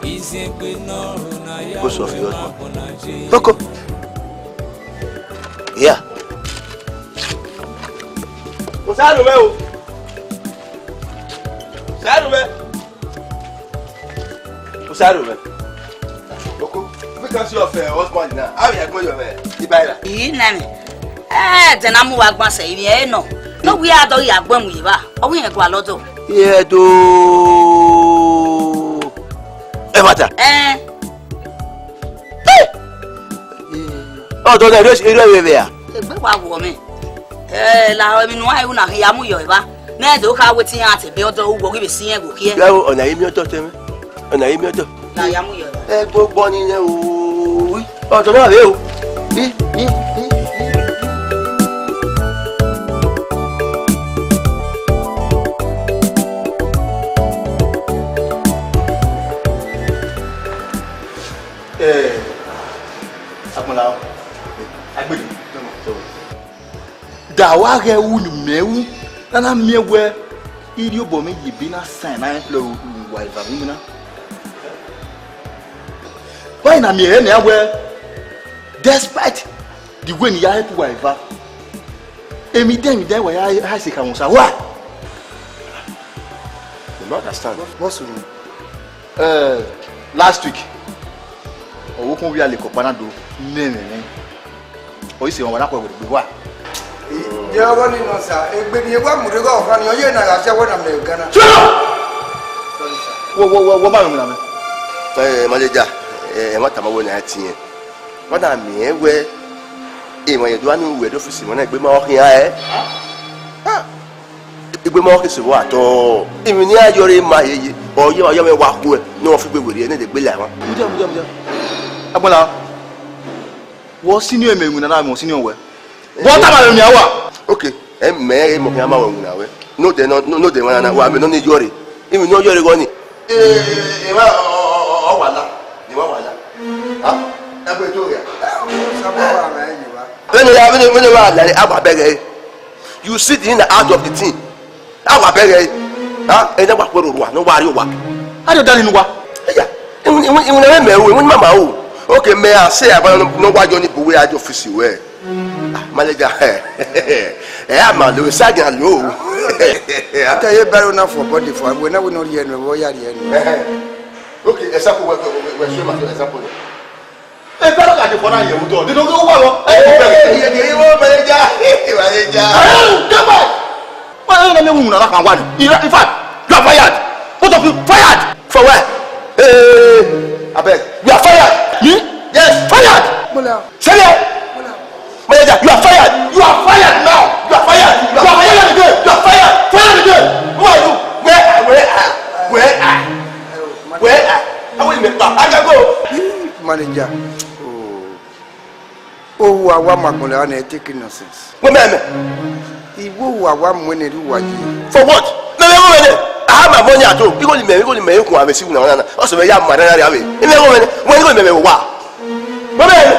Iziẹngbe nọ, na ya ru ẹmwẹ agbọn na je. Koko. Yeah. Kò sáà lò mẹ́ o. Sáà lò mẹ́. Kò sáà lò mẹ́. Oko, we can see your, uh, husband now. How you going, uh, Ibaira? Ii, nani. Eh, then amu wa gban sẹ, ivie ẹ nọ. No, we are dog ya gbẹn mu iba. Ọ wi yẹn gua lọdọ. Yeah, do. Evata. Eh. Ọdọ na, eré, eré rẹ vẹ a? Egbe wa wọ mẹ. Ẹ, lahọ emwi ne uan ru na khin ya mu yọ evba. Nẹ do kha wetin iran te be ọdọ, uwọ ghi vbe si irẹn ghe okhiẹ. Ya o, ọna emi ọdọ tẹ mwẹ. Ọna emi ọdọ. Na ya mu yọ evba. Ẹ gbogbo ni nẹ o. Ọdọ na rre o. Ii, ii, ii, ii. Eh, Agbọnla, agbede. Da wa ghẹ ru ne imẹ ru, ne a na miẹn wẹẹ irhiobọ mwẹ ye ebe na san na employ uwa eva vbe imina. Wẹ na miẹn ẹre nian wẹẹ, despite the way ne I ya help uwa eva, emwi dan emwi dan wa ya ha ẹse kha mwẹ osa. Why? You no understand. What's wrong? Eh, last week, ọvbokhan ovbi alekọ ọkpa na do nẹ ẹmwẹ mwẹ. Ọ i sẹ emwa na khuẹ werriegbe wa. Jẹ ọghe ni nọ sa, egbe ne wa mu rre ọkhan ni, ọ ye na gha sẹ wẹ na mẹ Ghana. Shut up! Sorry, sir. Wọ, wọ, wọ, wọ ma mwẹ na mẹ. Eh, manager, eh, ẹmwata ma wẹ ne a tie. Wa na miẹn wẹẹ, emwa ye do a ni ru ẹdẹ ọfisi mwa na, egbe ma ọ khian ẹ. Ah! Egbe ma ọ khin sẹ vbe atọ. Emwi ne iran yọrre ma yeye, ọ ye, ọ ye mwẹ wa khuẹ, ne ọ fi gbe werriẹ, ne de gbe la emwa. Mudia, mudia, mudia. Agbọnla, wọ senior mẹ iwinna na, wọ senior wẹ. Wọ tama mwẹ miẹn wa. Okay, ẹ mẹ ẹ mọ khian ma wẹ iwinna wẹ. No de, no, no, no de, emwa na, wa mẹ nọ ni yọrre. Emwi ne ọ yọrre gọ ni. Ee, emwa, ọ, ọ, ọ, ọ, wa la. Emwa wa la. Ha? Ẹgbẹ to ya. Vbene ya, vbene, vbene wa la, a wa bẹghe. You see the in and out of the thing. A wa bẹghe. Ha? Ẹ na wa khuẹ roro uwa, ne uwa rrie owa. A do dani ne uwa. Eya, iwinna, iwinna, iwinna mẹ o, iwinna mama o. Okay, mẹ a sẹ agbọn ne wa yọ ni bu wẹ a di ọfisi wẹ. Ah, manager, ẹ a ma lo, sagian lo. Aka ye baro na for body for, we na we no rie no, we ya rie no. Okay, example, we, we, we, we show my example. E baro ka de for na ye udo. Di no go wa lo. Ẹ, ẹ, ẹ, ẹ, ẹ, wo manager, manager. Come on. Why you no me win na kan wa ni? In fact, you are fired. Both of you fired. For where? Hey, abeg. You are fired. Me? Yes. Fired. Say it. Manager, you are fired. You are fired now. You are fired. You are fired again. You are fired. Fired again. Who are you? Where are, where are, where are, where are? How will you make back? I can go. Manager. Oh. Owa wa ma gbọn lẹ na take nonsense. Wẹ mẹ mẹ. Iwo wa wa mu ẹnẹ ru wa yi. For what? Mẹ mẹ wẹ nẹ. A ma mọ ni ato. Igho ni mẹ, igho ni mẹ, ikun ave si wuna na. Ọsẹ mẹ ya ma na na ave. Mẹ wẹ nẹ. Wẹ ni mẹ mẹ wa. Wẹ mẹ mẹ.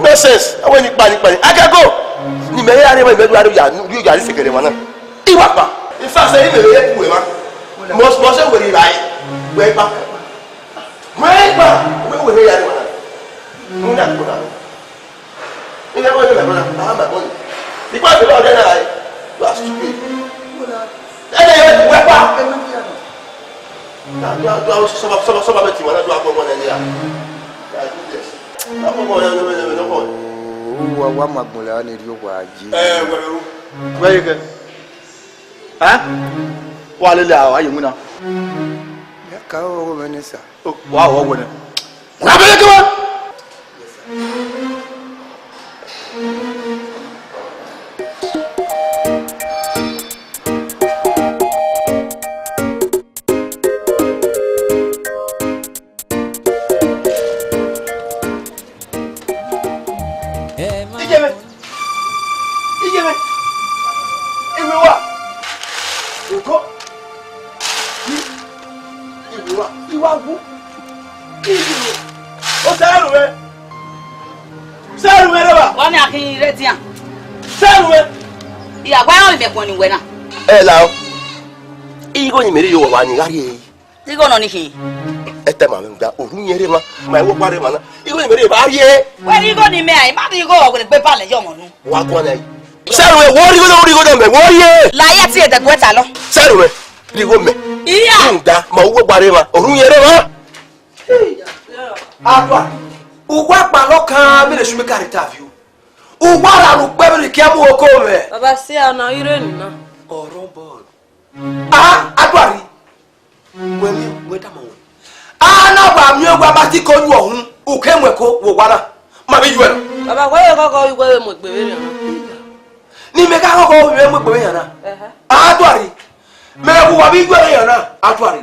Nonsense. Awe ni pa ni pa ni. Agago. Ni mẹ ya re mẹ du ya, du ya ni sekere wa na. Iwa pa. In fact, sẹ imẹ vbe ye ku emwa. Must, must say wẹ rhie rae. Wẹ gba. Wẹ gba. Wẹ wẹ ya ni wa. Mu na ko na. Ina ko na ko na. Ah, my boy. Ikpa de lo de na. You are stupid. Ẹnẹ ye wẹ gba. Na, na, na, sọba, sọba, sọba bẹ ti wa na do agbọmọ nẹ nia. Na do this. Agbọmọ ya, ya, ya, ya, ya. Wa, wa ma gbọn lẹ ne rhie owa ye. Eh, wẹ ru. Wẹ ye kẹ? Ẹ? Wa lele a, a ye winna. Ya ka o wo mẹ nẹ sa. O, wa wo wẹ nẹ. Wa bẹ ye kẹ wa. Iyẹmẹ, iyẹmẹ, iwe wa, oko, iwe wa, iwa wu, iwe, o sẹ ẹrù rẹ, sẹ ẹrù rẹ rẹ wa. Wa ni a khin rre dian. Sẹ ẹrù rẹ. Iya, wa rẹn ọmọ ẹkpọn ni wẹ na. Ẹ la o, igho ni mẹ rhie ye owa wa ni gha rhie. Igho nọ ni khin. Ẹtẹ ma mwẹ da, orhu yẹn rre emwa, ma ẹvbo gba rre emwa na. Igho ni mẹ rhie ba rhie. Wẹ rhie igho ni mẹ, a ma rhie igho, ọ wẹ egbe balẹ ye ọmọ nu. Wa guan na yi. Sẹ ẹrù rẹ, wọ rhie igho, wọ rhie igho nọ mẹ, wọ rhie. La ye tie dẹguẹ ta nọ. Sẹ ẹrù rẹ, rhie igho mẹ. Iya. Rhunmwuda, ma uwu gba rre emwa, orhu yẹn rre emwa. Adua, uwa kpa lọ kan, mẹ ne shume ka rre ta vi o. Uwa ra ru kpẹ vbe ne kia mu oko mẹ. Baba, si a na ire ni na. Ọrọ bọl. Ah, Aduari. Wẹ mi, wẹ tama wẹ. A na wa miẹn wẹ a ma ti ko yu ọhun, u ke mu ẹko wo wa na. Ma vbe yu ẹre. Baba, wẹ vbe ghọghọ vbe wẹ vbe mu egbe vbe rẹn na. Ni mẹ gha ghọghọ vbe mu egbe vbe yan na. Ẹhẹ. Aduari. Mẹ wu wa vbe yu ẹre yan na, Aduari.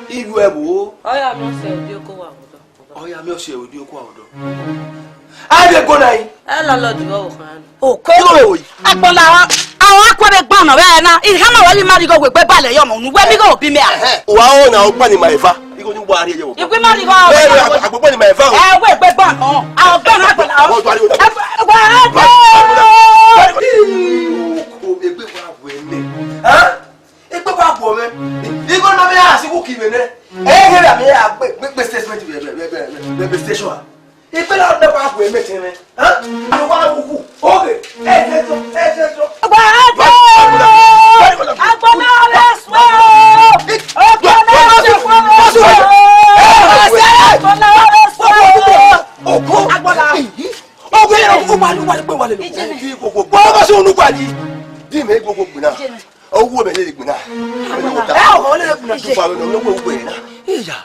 I yu ẹvbo. Ọ ya miẹn ọse ẹvbo dio ko wa vbe odọ. Ọ ya miẹn ọse ẹvbo dio ko wa vbe odọ. A vbe go na yi. Ẹ lọlọ di vbe ọvbokhan. Oko. Igho vbe wo yi? Agbọn lahọ, a wa ku ẹvbe gban nọ vbe ẹre na. I khama wẹ ghi ma rhie igho wẹ egbe balẹ ye ọmọ unu, wẹ mi igho bi mẹ a. Ẹhẹn. Wa ho na ọgban ni ma eva. Igho ni wa rhie ye wọ. Igho ma rhie igho. Ẹ, ẹ, agbọn ni ma eva o. Ẹ, wẹ egbe gban nọ. A ọgban na agbọn lahọ. Wọ tuari o. Ẹ, wẹ, wẹ, wẹ. Egbe wa wẹ mẹ. Ha? Egbe wa wẹ mẹ. Igho na mẹ a si ku ki vbe nẹ. Ẹ, ẹ, mẹ a gbe, gbe, gbe statement vbe, vbe, vbe, vbe, vbe station a. Ikpẹlẹ ọdẹ wa gu ẹmẹ tẹn mwẹ. Hẹn? Ẹ wa wu wu. Oge. Ẹ jẹ sọ. Ẹ jẹ sọ. Wa ẹ jẹ. Agbọnọ rẹ sọ. Agbọnọ rẹ sọ. Agbọnọ rẹ sọ. Ogo. Agbọnọ. Ogo yẹn o ma lu wa gbe wa le lo. Ijẹ mi. Gbogbo. Gbogbo sunu gba yi. Di me gbogbo gbina. Ijẹ mi. Owu mẹ lele gbinna. Ẹ, ọmọ lele gbinna. Tufa mẹ nọ, wẹ uwẹ na. Iya.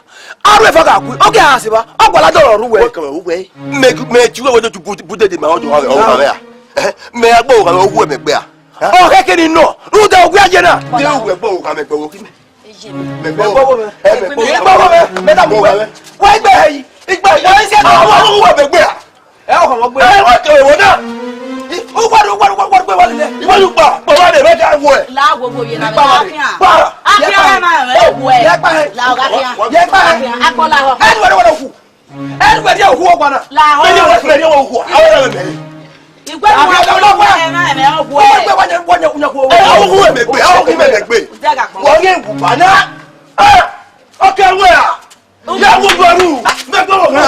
Aro efa ka ku, oge a se ba, ọgbala dọrọ ru wẹ. Wẹ kẹmẹ uwẹ. Mẹ, mẹ ju wẹ wẹ ju bu, bu dede ma ọdọ ọmọ mẹ a. Mẹ agbo ọmọ mẹ uwẹ mẹ gbe a. Ọ kẹkẹ ni nọ, ru da uwẹ aye na. De uwẹ gbo ọmọ mẹ gbo ki mẹ. Mẹ gbo mẹ. Ẹ, mẹ gbo mẹ. Gbo mẹ. Mẹ da uwẹ. Wẹ gbe yi. Igba yi. Wẹ se na. Ọmọ uwẹ mẹ gbe a. Ẹ, ọ họmọ gbe. Ẹ, wọ́n kẹ̀wé wọ́n náà. Ó wá lọ, wá lọ, wá lọ, wá lọ, wá lọ. Ìwọ yóò gbà, bọ̀ wá lè bẹ́ẹ̀ ká wọ ẹ̀. Láwo wo yẹn náà, Ìgbà wà láàfin lè. à. Bá. Àfin ọ̀rẹ́ máa rẹ̀ wọ ẹ̀. Yẹ pa ẹ̀. Láwo àfin à. Yẹ pa ẹ̀. Àfin à. Akọ́lá họ. Ẹ ní wẹ́rẹ́ wẹ́rẹ́ kù. Ẹ ní wẹ́rẹ́ òkú ọgbà náà. Láwo. Ẹ ní wẹ́rẹ́ wẹ́rẹ́ òkú. Àwọn ọ̀rẹ́ mi. Ìgbẹ́ ni wọ́n fi ọwọ́ ẹ̀ máa rẹ̀ wọ ẹ̀. Wọ́n gbé wọ́n yẹ, wọ́n yẹ, wọ́n yẹ kú. Ẹ, àwọn òkú ẹ̀ mẹ̀gbẹ́, àwọn òkú ẹ̀ mẹ̀gbẹ́. Wọ́n yẹ ìwù bá náà. Ẹ, ọkẹ́ wẹ̀ à. Ya wo gbaru, me gbo wo kan.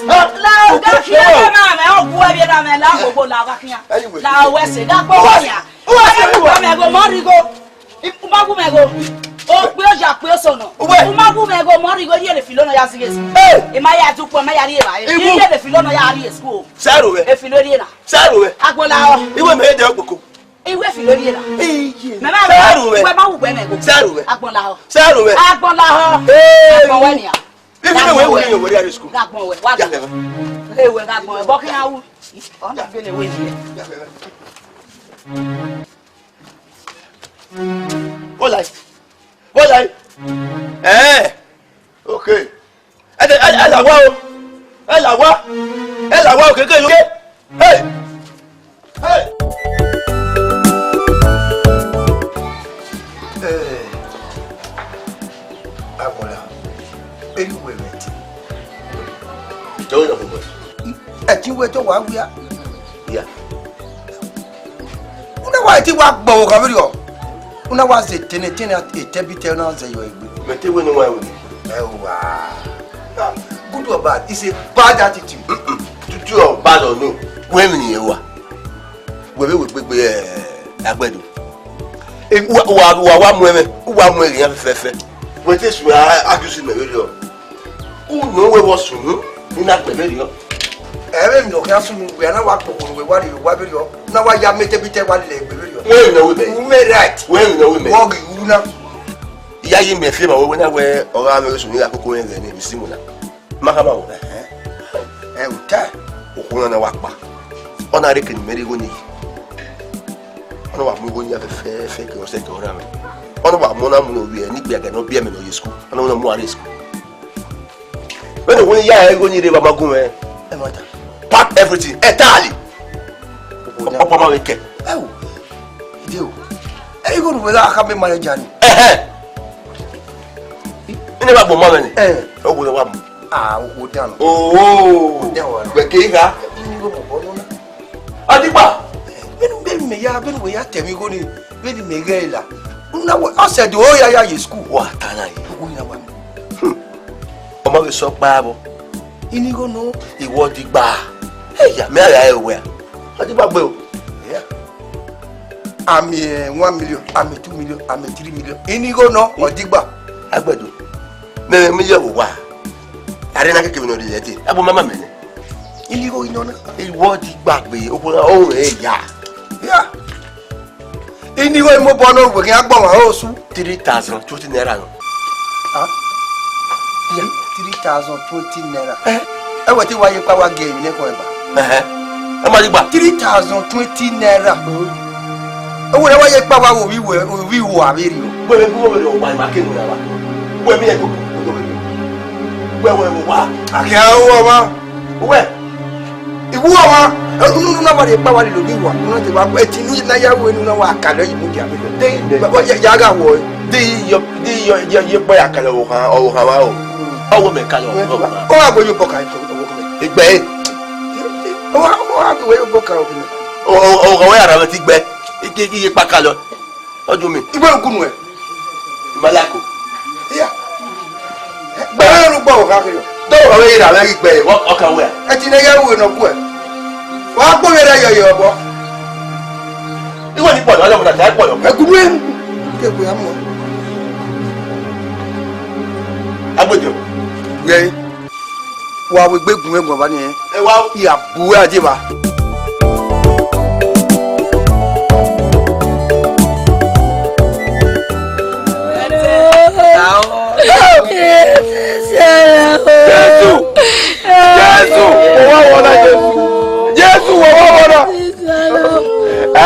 La o ga fi e na me o gu e bi na me la gbogbo la o ga kian. Anyway. La o wẹ se ga gbo wa ya. Who was it? Who was it? Who was it? Me go mo ri go. U ma gu me go. O pe o ya pe o so no. Uwe. U ma gu me go mo ri go ye le filo no ya sige. Hey. E ma ya du po ma ya ri e ba. Iwu. Ye le filo no ya ri e school. Saro we. E filo ri e na. Saro we. Agbo la o. Iwe me de ogboko. Iwe fi lórí ẹ la. Iye. Mẹ ma Sẹ́rù wẹ̀. Wẹ ma wù wẹ mẹ go. Sẹ́rù wẹ̀. Agbọn la họ. Sẹ́rù wẹ̀. Agbọn la họ. Ee. Agbọn wẹ nia. Ibi ne wẹ̀ wẹ̀ ni wẹ̀ yàrá school. Agbọn wẹ. Wà á gbọn. Ee wẹ̀ agbọn wẹ. Bọ́ kí n á wù. Ọ̀nà gbélé wẹ̀ ni. Bọ́lá yìí. Bọ́lá yìí. Ẹ̀ẹ́. Okay. Ẹ tẹ, ẹ, ẹ là wá o. Ẹ là wá. Ẹ là wá o, kékeré lókè. Hey! Hey! Eh, Agbọla, elu wẹ mẹ ti. Jọ̀wọ́ lọ fún bọ́ọ̀sì. Ẹ ti wẹ tó wàá wíyá. Ìyá. Wọ́n náà wá ẹ ti wá gbọ̀wọ̀ kan lórí ọ. Una wa zẹ tene tene etẹbitẹ na zẹ yọ egbe. Mẹ te wẹ ne wa wẹ. Ẹ wa. Good or bad, it's a bad attitude. Tutu ọ bad or no, wẹ emwi ne irẹn wa. Wẹ vbe wẹ gbegbe, eh, Agbẹdo. Em, wa, wa, wa, wa mu ẹmwẹ, wa mu ẹmwẹ iran fẹfẹfẹ. Wẹ te su a, a accuse mẹ vberriọ. Unu wẹ vbe ọ sunu, ne I na gbẹn vberriọ. Ẹ vbe emwi ne ọ khian sunu, wẹ a na wa kpokpo ne uwẹ wa rhie owa vberriọ, na wa ya mẹ etẹbitẹ wa lele egbe vberriọ. Wẹ emwi ne ọ wẹ mẹ. U mẹ right. Wẹ emwi ne ọ wẹ mẹ. Wọ ghi ru na. Iyayi mẹ fiema wẹ, wẹ na wẹ ọ gha mwẹ sunu, I gha koko rẹn ẹghẹ ne emwi si mu na. Ma khama wẹ. Ẹhẹn. Ẹ, u ta. Okhuo na na wa kpa. Ọ na rre eke ne imẹ rhie igho nii. Ọ na wa mu igho nii fẹfẹfẹ ke ọ sẹ ke ọ rhan mwẹ. Ọ na wa mu, ọ na mu ne ovbi ẹre ne ikpia ga ne ọ biẹ mẹ ne ọ ye school. Ọ na mu aro school. Vbene uwẹ ya igho nii rre vbe a ma gu mwẹ. Ẹ ma ta. Pack everything entirely. Okhuo na. Ọkpa ma vbe kẹ. Ẹ o. Ide o. Ẹ igho ne uwẹ gha khama manager nii. Ẹhẹn. Ine wa gbọ ma mwẹ ni. Ẹ. Okhuo na wa mu. Ah, okhuo dan nọ. Oo. Okhuo dan wa nọ. Wẹ ke gha. Ine igho mobọ nọ na. Adigba. Vbene, vbene mẹ ya, vbene uwẹ ya tẹ mwẹ igho nii, vbene mẹ ghẹ la. Na wẹ, ọ sẹ do ya ya ye school. Wa ta na ye. Okhuo na wa. Hmm. Ọ ma vbe sẹ ọkpa vbọ. Ine igho nọ. Iwọ Adigba. Eya, mẹ a gha re wẹ a. Adigba gbe o. Yeah. Ami, eh, one million, ami two million, ami three million. Ine igho nọ, Adigba. Agbẹdo. Mẹ, mẹ, mẹ ye vbe owa. Are na keke vbe ne ọ rhie ẹdẹ. Abo mama mẹ nẹ. Ine igho nọ na. Iwọ Adigba gbe, okhuo na, ọ rẹ ya. Ya. Ine igho mobọ nọ, wẹ khian gbọmwa osu. Three thousand twenty naira nọ. Ah? Yeah, three thousand twenty naira. Eh? Ẹ wẹ te wa ye kpa wa gie emwi ne kọn ẹba. Ẹhẹn. Ẹ ma Adigba. Three thousand twenty naira. Ẹ wẹ wa ye kpa wa wo ovbi wẹ, ovbi wẹ avbe rriọ. Wẹ vbe gu ovbi rriọ wa ma ke nu ra wa. Wẹ mi ẹ ko ko ovbi rriọ. Wẹ wẹ wa. A khian ru ọmwa. Wẹ. I wu ọmwa, unu na wa rhie kpa wa lele ovbi wẹ, unu te wa, ẹtin ne u na ya ru enu na wa kalọ yi mudia. De, ya, ya gha wọ. De yọ, de yọ, ye, ye kpa ya kalọ ọvbokhan, ọvbokhan wa o. Ọ wẹ mẹ kalọ ọvbokhan. Ọ wa gbe yo bọ ka. Igbẹ. Ọ wa, ọ wa gbe yo bọ ka o. Ọ, ọ, ọ, ọ ya ra mẹ ti gbẹ. Ike, ike ye kpa kalọ. Ọ ju mi. Igbe ugunu ẹ. Malako. Iya. Gbẹrẹ ru gbọ gha kiri. Do wa we ra we gbe, ọ ka wẹ. Ẹ ti ne ya ru nọ kuẹ. Wa gbo we ra yọ yọ bọ. Iwe ni pọ na, ọmọ na ta pọ yọ. Ẹ gunu ẹ. Ke gbe amọ. Agbejo. Gbe. Wa wegbe gun ẹguọn ba niẹn. Ẹ wa o. I ya bu uwẹ adieva. Jesu! Jesu! Wo wa wọ na Jesu! Jesu, wo wa wọ na!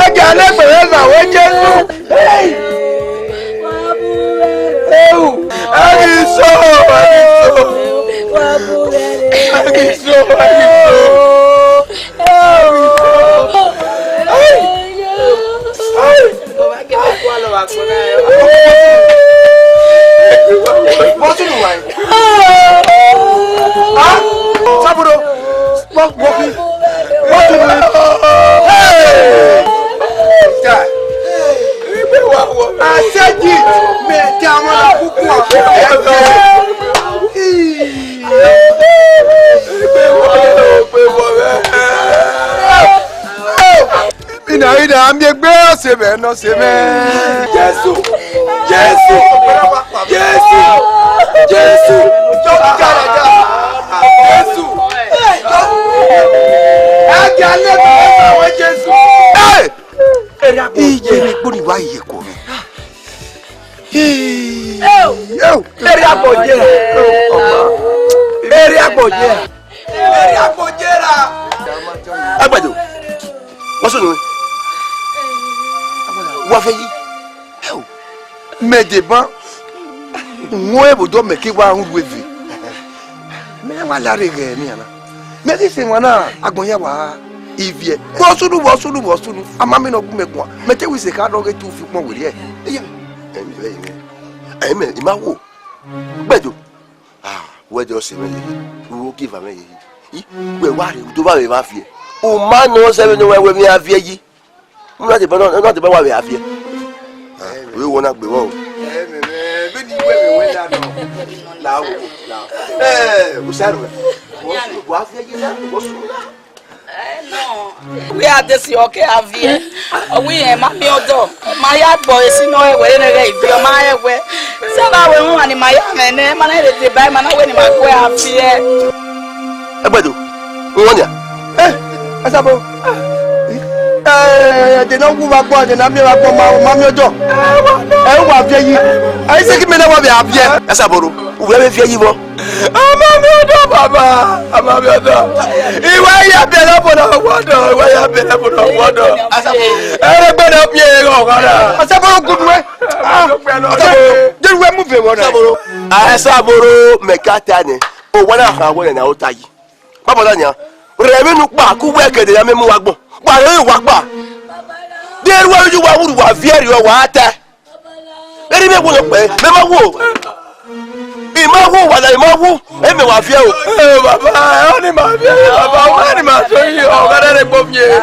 Ẹgẹ anẹgbẹrẹ na wẹ Jesu! Hey! Eu! Ẹghiso! Ẹghiso! Ẹghiso! Ẹghiso! Hey! Hey! What's in the wine? Huh? Sabudo! What, what, what? Hey! I said it. Me, come on, kuku. Ina, ina, a miẹn egbe ọse mwẹ ne ọse mwẹ. Jesu! Jesu! Jesu! Jesu! Jesu! Ẹ jẹ́ alẹ́ mi, ẹ máa wọ Jesu. Hey! Iye ne gbóni wá iye kò mi. Hey! Hey! Eré àgbọ̀jẹ́ rà. Eré àgbọ̀jẹ́ rà. Eré àgbọ̀jẹ́ rà. Agbẹjọ, wọ́n sọ̀rọ̀ wọ́n fẹ́ yí. Mẹ deba, wọn ẹvbo dọ mẹ ke wa ru eve. Mẹ wa lare ghẹ emwi ana. Mẹ ghi sẹ emwa na agbọn ya wa iviẹ. Vbọ sunu, vbọ sunu, vbọ sunu. A ma mẹ ne ọ gu mẹ guan. Mẹ te wẹ isẹ kha rrọọ ghe te u fi ukpọn werriẹ. Iye mẹ. Ẹmẹ, ẹmẹ, I ma wo. Gbẹdo. Ah, wẹ de ọse mwẹ yeye. Uro ki va mwẹ yeye. I, wẹ wa rhe, u do vba vbe evba viẹ. U ma nọ sẹ vbene uwẹ wẹ emwi a viẹ yi. U na deba nọ, u na deba wa vbe a viẹ. Vbe wọ na gbe vbọ o? Ẹ, mẹ, mẹ, vbene I wẹ, mẹ wẹ da nọ. La o, la o. Ẹ, Usaru, wọ su, wọ a viẹ ye na, wọ su na. Eh, no. Wẹ a de si ọke a viẹ. Ọ wẹ irẹn ma miẹn ọdọ. Ma ya gbọ esi nọ ẹwẹ ne ghẹ ivie, ọ ma ẹwẹ. Sẹ na wẹ wan ni ma ya mwẹ nẹ, ma na rhe deba, ma na wẹ ne ma gu a viẹ. Ẹgbẹdo, wọ nia. Eh, Asabo. Eh, de na wu vbe agbọn, de na miẹn vbe agbọn, ma, ma miẹn ọdọ. Ẹ wa viẹ yi. Ẹ i sẹ ghi mẹ na wa vbe a viẹ. Asabo ro, u vbe viẹ yi vbọ? Ama mi ọdọ, baba, ama mi ọdọ. Iwa ya biẹ na fo na wọdọ, iwa ya biẹ na fo na wọdọ. Ere gbe na biẹ ọgha na. Asabo ro gudu ẹ. Asabo, de wẹ mu vbe wọ na. Asabo ro, Asabo ro mẹ ka ta nẹ. O wa na kha wẹ na o ta yi. Baba da nia, rẹ vbe nu kpa, ku wẹ kẹdẹ ya mẹ mu wa gbọn. Wa rẹ wa kpa. De ru wa ju wa wuru wa viẹ rriọ wa ta. Eri mẹ wo nọ kpẹ, mẹ ma wo. I ma wo wa na, I ma wo. E mẹ wa viẹ o. Eh, baba, ọ ni ma viẹ, baba, ọ ni ma so yi, ọ ga dẹ gbo viẹ.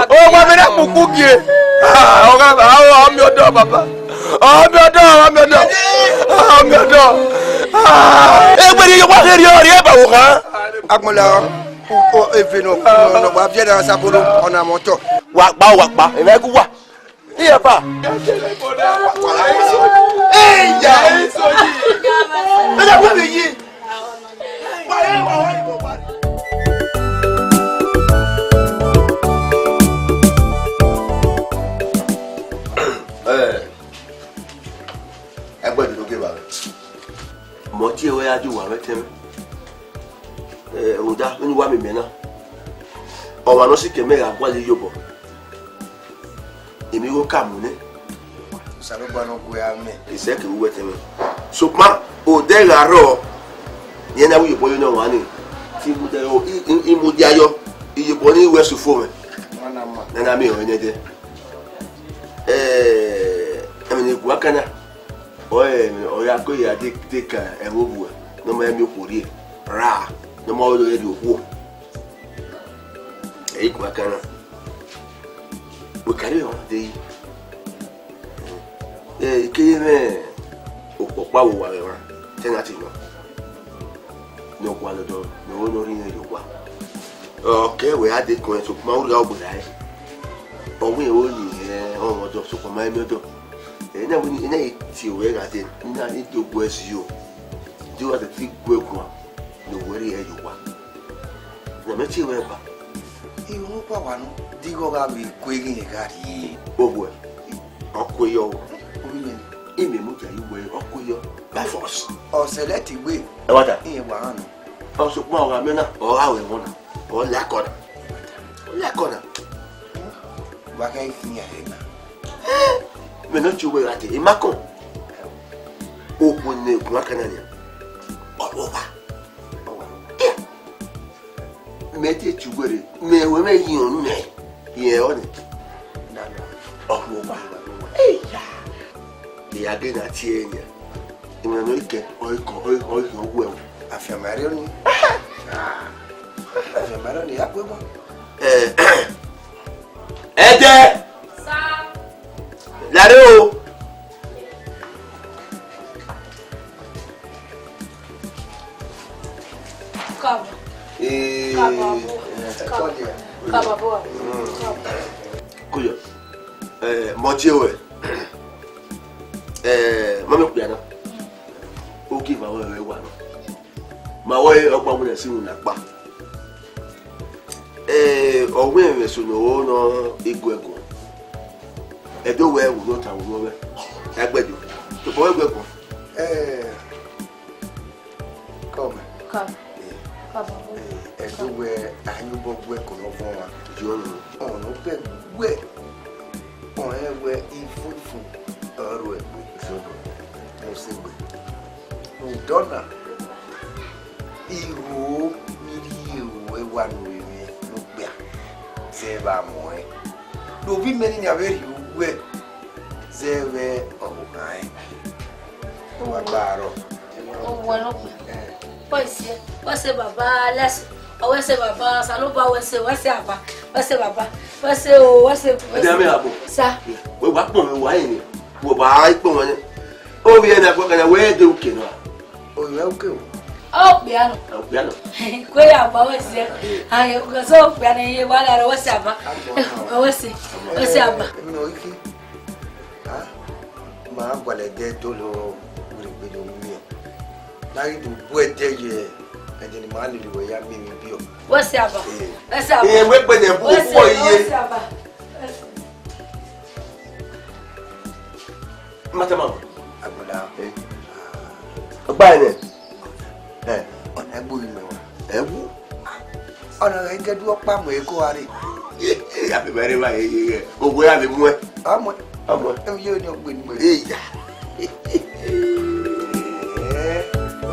O wa mẹ na kpuku gie. Ah, ọ ga, ọ mi ọdọ, baba. Ọ mi ọdọ, ọ mi ọdọ. Ọ mi ọdọ. Ah, egbẹni ye wa kherriọ rrie ba wo khan. Agbọn la, o, o, eve nọ, nọ, nọ, wa viẹ na Asabo ro, ọ na mọ otọ. Wa kpa, wa kpa, ẹ mẹ gu wa. Iye ba. Eya. Ẹ da wẹ mi yi. Eh. Ẹgbẹdo ne ogieva mwẹ. Mẹ ọ tie ruẹ ya die uwa mwẹ tẹn mwẹ. Eh, rhunmwuda vbene uwa miẹn mẹ na, ọmwa ne ọ sikẹ mẹ gha gualọ iyobọ, emwi igho ka mu nẹ. Osanobua ne ọ gu ẹre mẹ. Isẹ kevbe uwẹ tẹn mwẹ. Sokpan odẹ gha rrọọ, rẹn na wẹ iyobọ ye ne ọmwa ni, te I mudia yọ, I, I, I mudia yọ, iyobọ ni wẹ sufo mwẹ. Ọmwa na ma. Ne a na miẹn ọnrẹn nẹdẹ. Eh, ẹmwẹ ne I guan kan na, ọ, ọ ya ko ya de, de ka ẹvbo obuẹ ne ọ ma miẹn okhuo rrie ra, ne ọ ma rẹrẹ okhuo. Ẹ i guan kan na. Wẹ kare ọmwa de yi. Eh, I keghi mwẹ okpokpa vbe owa mwẹ mwa, tenant nọ. Ne ọ gualọ dọ, ne ọ ro ne ọ rhie irẹn ye owa. Ọ kẹ wẹ a de kọẹn, sokpan u rhie ọgbe rae. Ọ wẹ ẹre ọ ni rẹn ọmwa ọdọ, sokpan ma miẹn ọdọ. Ẹ na wẹ ne, ne I tie ruẹ gha dee, ne I do guẹ zio. Di uwa te guẹ guan, ne uwẹ rhie ye owa. Na mẹ tie ruẹ ba. Irun ọkpa wa nọ, di igho gha vbe ku eghe rẹn gha rrie. Obuẹ, ọ kue yọ o. Ovbi mwẹ ni. Imẹ mudia ye uwẹ, ọ kue yọ. By force. Ọ sẹlẹ te wẹ. Ẹ wa ta? Irẹn wa rhan nọ. Ọ sokpan ọ gha miẹn na, ọ gha ru ẹmwẹ na, ọ la ẹkọ na. Ọ la ẹkọ na. Wa ghẹ khian ẹre na. Mẹ ne ọ tie uwẹ gha dee, I ma kọn. Okhuo ne guan kan na nia, ọ ru owa. Ọ wa ru owa. Mẹ te tie uwẹ rre, mẹ wẹ mẹ yi ọnrẹn, rẹn ọnrẹn. Ọ ru owa. Eya. Ẹ ya ghe na tie ẹre nia. Imẹ ne ọ i kẹ, ọ i kọ, ọ i, ọ i kọ wẹ o. Afianma rre ọnii. Afianma rre ọnii, ya kue bọ. Eh, Ẹdẹ. Sir. Lare o. Káàbọ̀. Eh, Káàbọ̀, àbúrò. Eh, Káàbọ̀. Káàbọ̀, àbúrò. Mm. Káàbọ̀. Kuyọ. Eh, mo tie wẹ. Eh, mami kuyana. Oke ma wẹ wa nọ. Ma wẹ ọkpa wẹ si na kpa. Eh, ọ wẹ ẹmwẹ so ne ọ nọ iguẹguọ. Ẹdẹ wẹ ẹvbo ne ọ ta vbe ẹ. Ẹgbẹdo. Tobọ ẹguẹguọ. Eh, Come. Come. Eh, Come. Eh, ẹdẹ wẹ ayobọ guẹ ko nọ vọn wa. Jọ nọ. Ọnọ bẹ guẹ. Ọnrẹn wẹ ifun ifun ọrọ ẹgbe. Mo se gbe. Udọ na, igho ni rhie ru ẹwa ne ovbi mwẹ ne okpia zẹ vbe amọ ẹn. Ne ovbi mwẹ ni nian vbe rhie uwẹ zẹ vbe ọvbokhan ẹn. Wa gba arọ. Owẹ nọ. Eh. Wẹ se, wẹ se baba, let's, wẹ se baba, Osanobua wẹ se, wẹ se aba, wẹ se baba, wẹ se o, wẹ se. Ẹ jẹ́ mi àbọ̀. Sa. Wẹ wá pọ̀ mi wá yìí ni. Wo ba ikpọ wọn nẹ. Ovbi ẹna kpọ kana wẹ de uke nọ. Ovbi uke o. Okpia nọ. Okpia nọ. Kwe ya gba wẹ sẹ. Aye, ko so okpia nọ ye wa la wẹ sẹ aba. Wẹ sẹ. Wẹ sẹ aba. Emi o iki. Ah, ma gualọ ẹdẹ dolo wiri gbe do miẹn. Na ghi do bu ẹdẹ ye ẹdẹ ne ima lele wẹ ya miẹn emwi biẹ. Wẹ sẹ aba. Wẹ sẹ aba. Ẹ, wẹ gbe ne bu Wẹ sẹ, okhuo iye. Wẹ sẹ aba. Mata ma. Agbada. Ọgba ẹnẹ. Ẹ. Ọna ẹgbe orinmwẹ wa. Ẹ wu. Ọna gha gẹdẹ ọkpa mu eko a rre. Ya be bẹrẹ ma ye ye. Owe ya be mu ẹ. Ọmọ. Ọmọ. Ẹ ye ni ọgbe ni mu ẹ. Eya.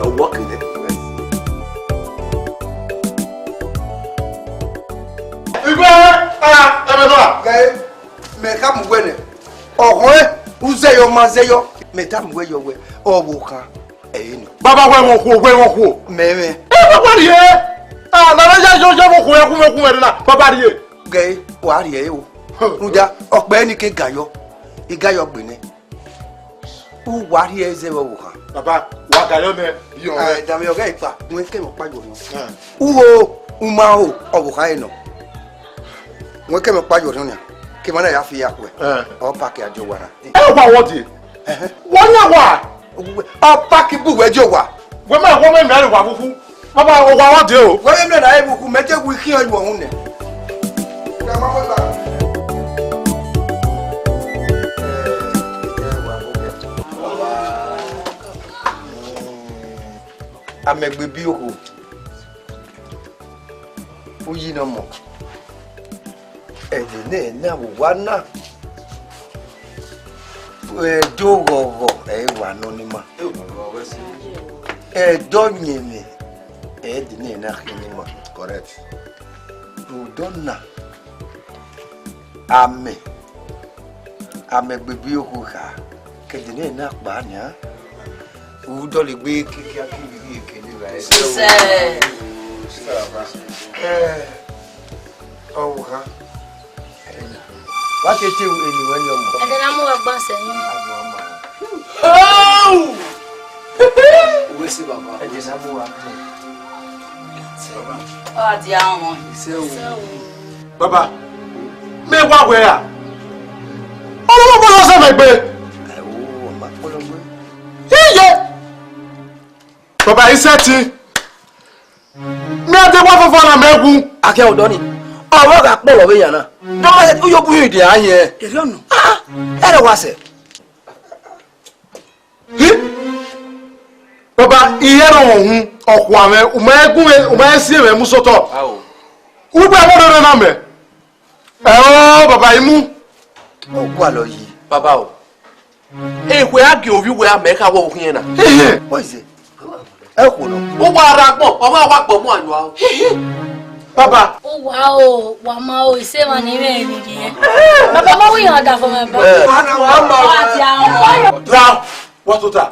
Ọwọ kele. Igwe, a, ẹ bẹ nọ a? Gẹ, mẹ ka mu wẹ nẹ. Ọhọn, u zẹ yọ, ma zẹ yọ. Mẹ tama wẹ yọ wẹ, ọ vbe okhan, ẹ i re nọ. Baba, wẹ wọn khuo, wẹ wọn khuo. Mẹ mwẹ. Ẹ, baba rhie. A, na na ya yọ, ya wọn khuo, ẹ khu mwẹ, khu mwẹ na. Baba rhie. Gẹ, wa rhie o. Huh. Rhunmwuda, ọkpẹ ni ke ga yọ. I ga yọ gbe nẹ. U wa rhie zẹ vbe ọvbokhan. Baba, wa ga yọ nẹ, yọ. Ẹ, dama ọghe ikpa, wẹ kẹmẹ ọkpa yọ nọ. Ẹ. U ho, u ma ho, ọvbokhan ẹre nọ. Wẹ kẹmẹ ọkpa yọ nọ nia. Ke ma na ya fi ya khuẹ. Ẹ. Ọ paki a di owa na. Ẹ wa wọ die. Ẹhẹn. Wọ yan wa. Ọ paki bu wẹ di owa. Wẹ ma wọ mẹ mẹ wa fufu. Baba, owa wọ die o. Wẹ mẹ na ewu ku mẹ te wu ikhian yu ọhun nẹ. Amẹgbe bi okhuo. Uyi nọ mọ. Ẹdẹ nẹ ne a vbe owa na. Ẹdẹ oghọghọ, ẹ i wa nọ ni ima. Ẹdẹ ọyẹnmwẹ, ẹdẹ nẹ ne a khin ni ima. Correct. Rhunmwuda ọna, amẹ, amẹgbe bi okhuo kha, ke ẹdẹ nẹ ne a kpa nian. U dọlegbe keke a kiri ghi kele ra. Sẹ. Ẹ, ọvbokhan. Wa ke te eni wẹ ni ọmọ. Ẹdẹ na mu wa gba sẹ yẹn. Uwe si baba. Ẹdẹ na mu wa gba. Ọ a dia ọmọ. Sẹ o. Baba, mẹ wa wẹ ra? Ọlọmọ bọlọ sẹ mẹ gbe. Ẹ wo, ọmọ bọlọ gbe. Iye. Baba, isẹ ti. Mẹ a de wa fọfọ na mẹ wu. Akẹ odọ ni. Ọmọ gha kpọlọ vbe yan na. Dọmọ uyo bu ide a yẹn. Ere ọnọ. Ah, ẹrẹ wa sẹ. Hi? Baba, iye rọ họn hun, ọkhua mwẹ, u ma gun mwẹ, u ma si mwẹ mu sotọ. Ao. U gbe ẹmwẹ rere na mẹ. Ẹ o, baba, I mu. Ọ gualọ yi. Baba o. Ekhue a gie ovbi uwẹ a mẹ kha wẹ u khian na. Ehe. What is it? Ẹ khuo nọ. U wa rre agbọn, ọ wa wa gbọmọ ayọ aro. Baba. U wa o, wa ma o, ise mwa ne imẹ rhirhi ẹn. Baba, ma wẹ iran da fọ mwẹ ba. Ẹ. Wa na wa ma. Wa dia o. Ra, wa tota.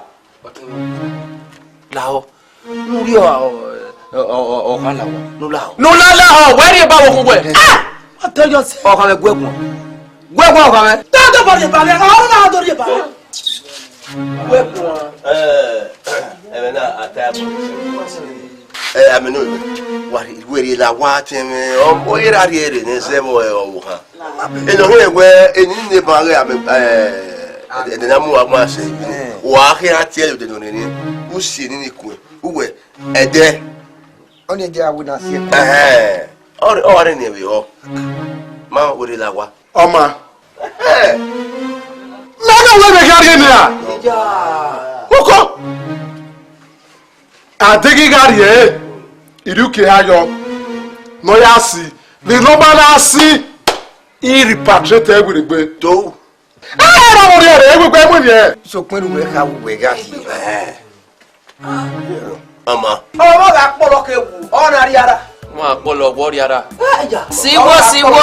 Lahọ. Nu rhie ọ, ọ, ọ, ọ, ọ kha lahọ. Nu lahọ. Nu la lahọ, wẹ rhie ba wo khu wẹ. Ah! Ọ tọ yọ sẹ. Ọ kha vbe gu ẹguọn. Gu ẹguọn ọ kha vbe. Tọ tọ bọ rhie ba rhie, ọ na do rhie ba rhie. Gu ẹguọn. Ẹ, ẹmwẹ na, a ta ẹbọ. Ẹ, amẹ no, wa rhie, wẹ rhie la wa tẹ mwẹ, ọ, ọ, ira rhie rre ne zẹ vbọ, ẹ, ọvbokhan. Eno hẹ wẹ, eni ne ba ghe amẹ, ẹ, ẹdẹ na mu wa gba sẹ. Wa khe a tie yo de no ne. U si eni ni kue. Uwẹ, ẹdẹ. Ọni ẹdẹ a wẹ na si ẹkọ. Ẹhẹn. Ọ, ọ rẹ ni vbe họ. Ma were la wa. Ọma. Ẹhẹn. Na na wẹ mẹ gha rhie nia. Uko. Adeghi gha rhie, irhiuke ha yọ, ne ọ ya si, vbe ne ọ ma na si, I repatriate ẹre vbe egbe. Do. Ẹ ra vbe orhiẹn rre, ẹvbo egbe ẹvbo orhiẹn. Sokpan ne uwẹ kha vbe uwẹ gha si. Ọma. Ọmọ gha kpọlọ ke wu, ọ na rhie ara. Wọn a kpọlọ, wọ rhie ara. Ẹ ya. Siwo, siwo.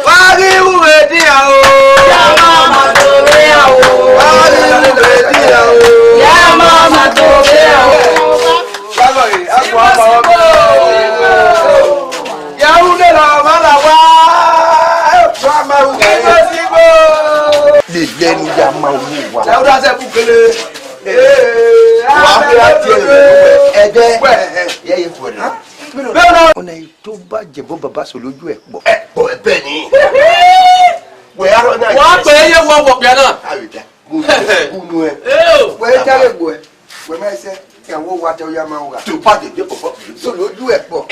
Wa ghi ru vbe dia o. Ya ma ma do vbe a o. Wa ghi ru vbe dia o. Ya ma ma do vbe a o. Wa ghi, a gua ma o. Ya ru ne la ma la wa. Wa ma ru. Ya ma wu wa. Ẹ, u da sẹ bu kele. Ee, wa a, fi a tie ẹdẹ. Wẹ, ẹ, ẹ, ye ye fuẹ. Bẹ́ẹ̀ náà. Ọna to ba jẹbọ baba so lójú ẹ pọ. Ẹ pọ ẹbẹ ni. Wẹ arọ na. Wa pẹ ye wọ wọ pẹ na. Ayo da. Gunu ẹ. Wẹ jale gbo ẹ. Wẹ ma sẹ. Kẹ wo wa tẹ ya ma wa. To ba jẹbọ baba. So lójú ẹ pọ.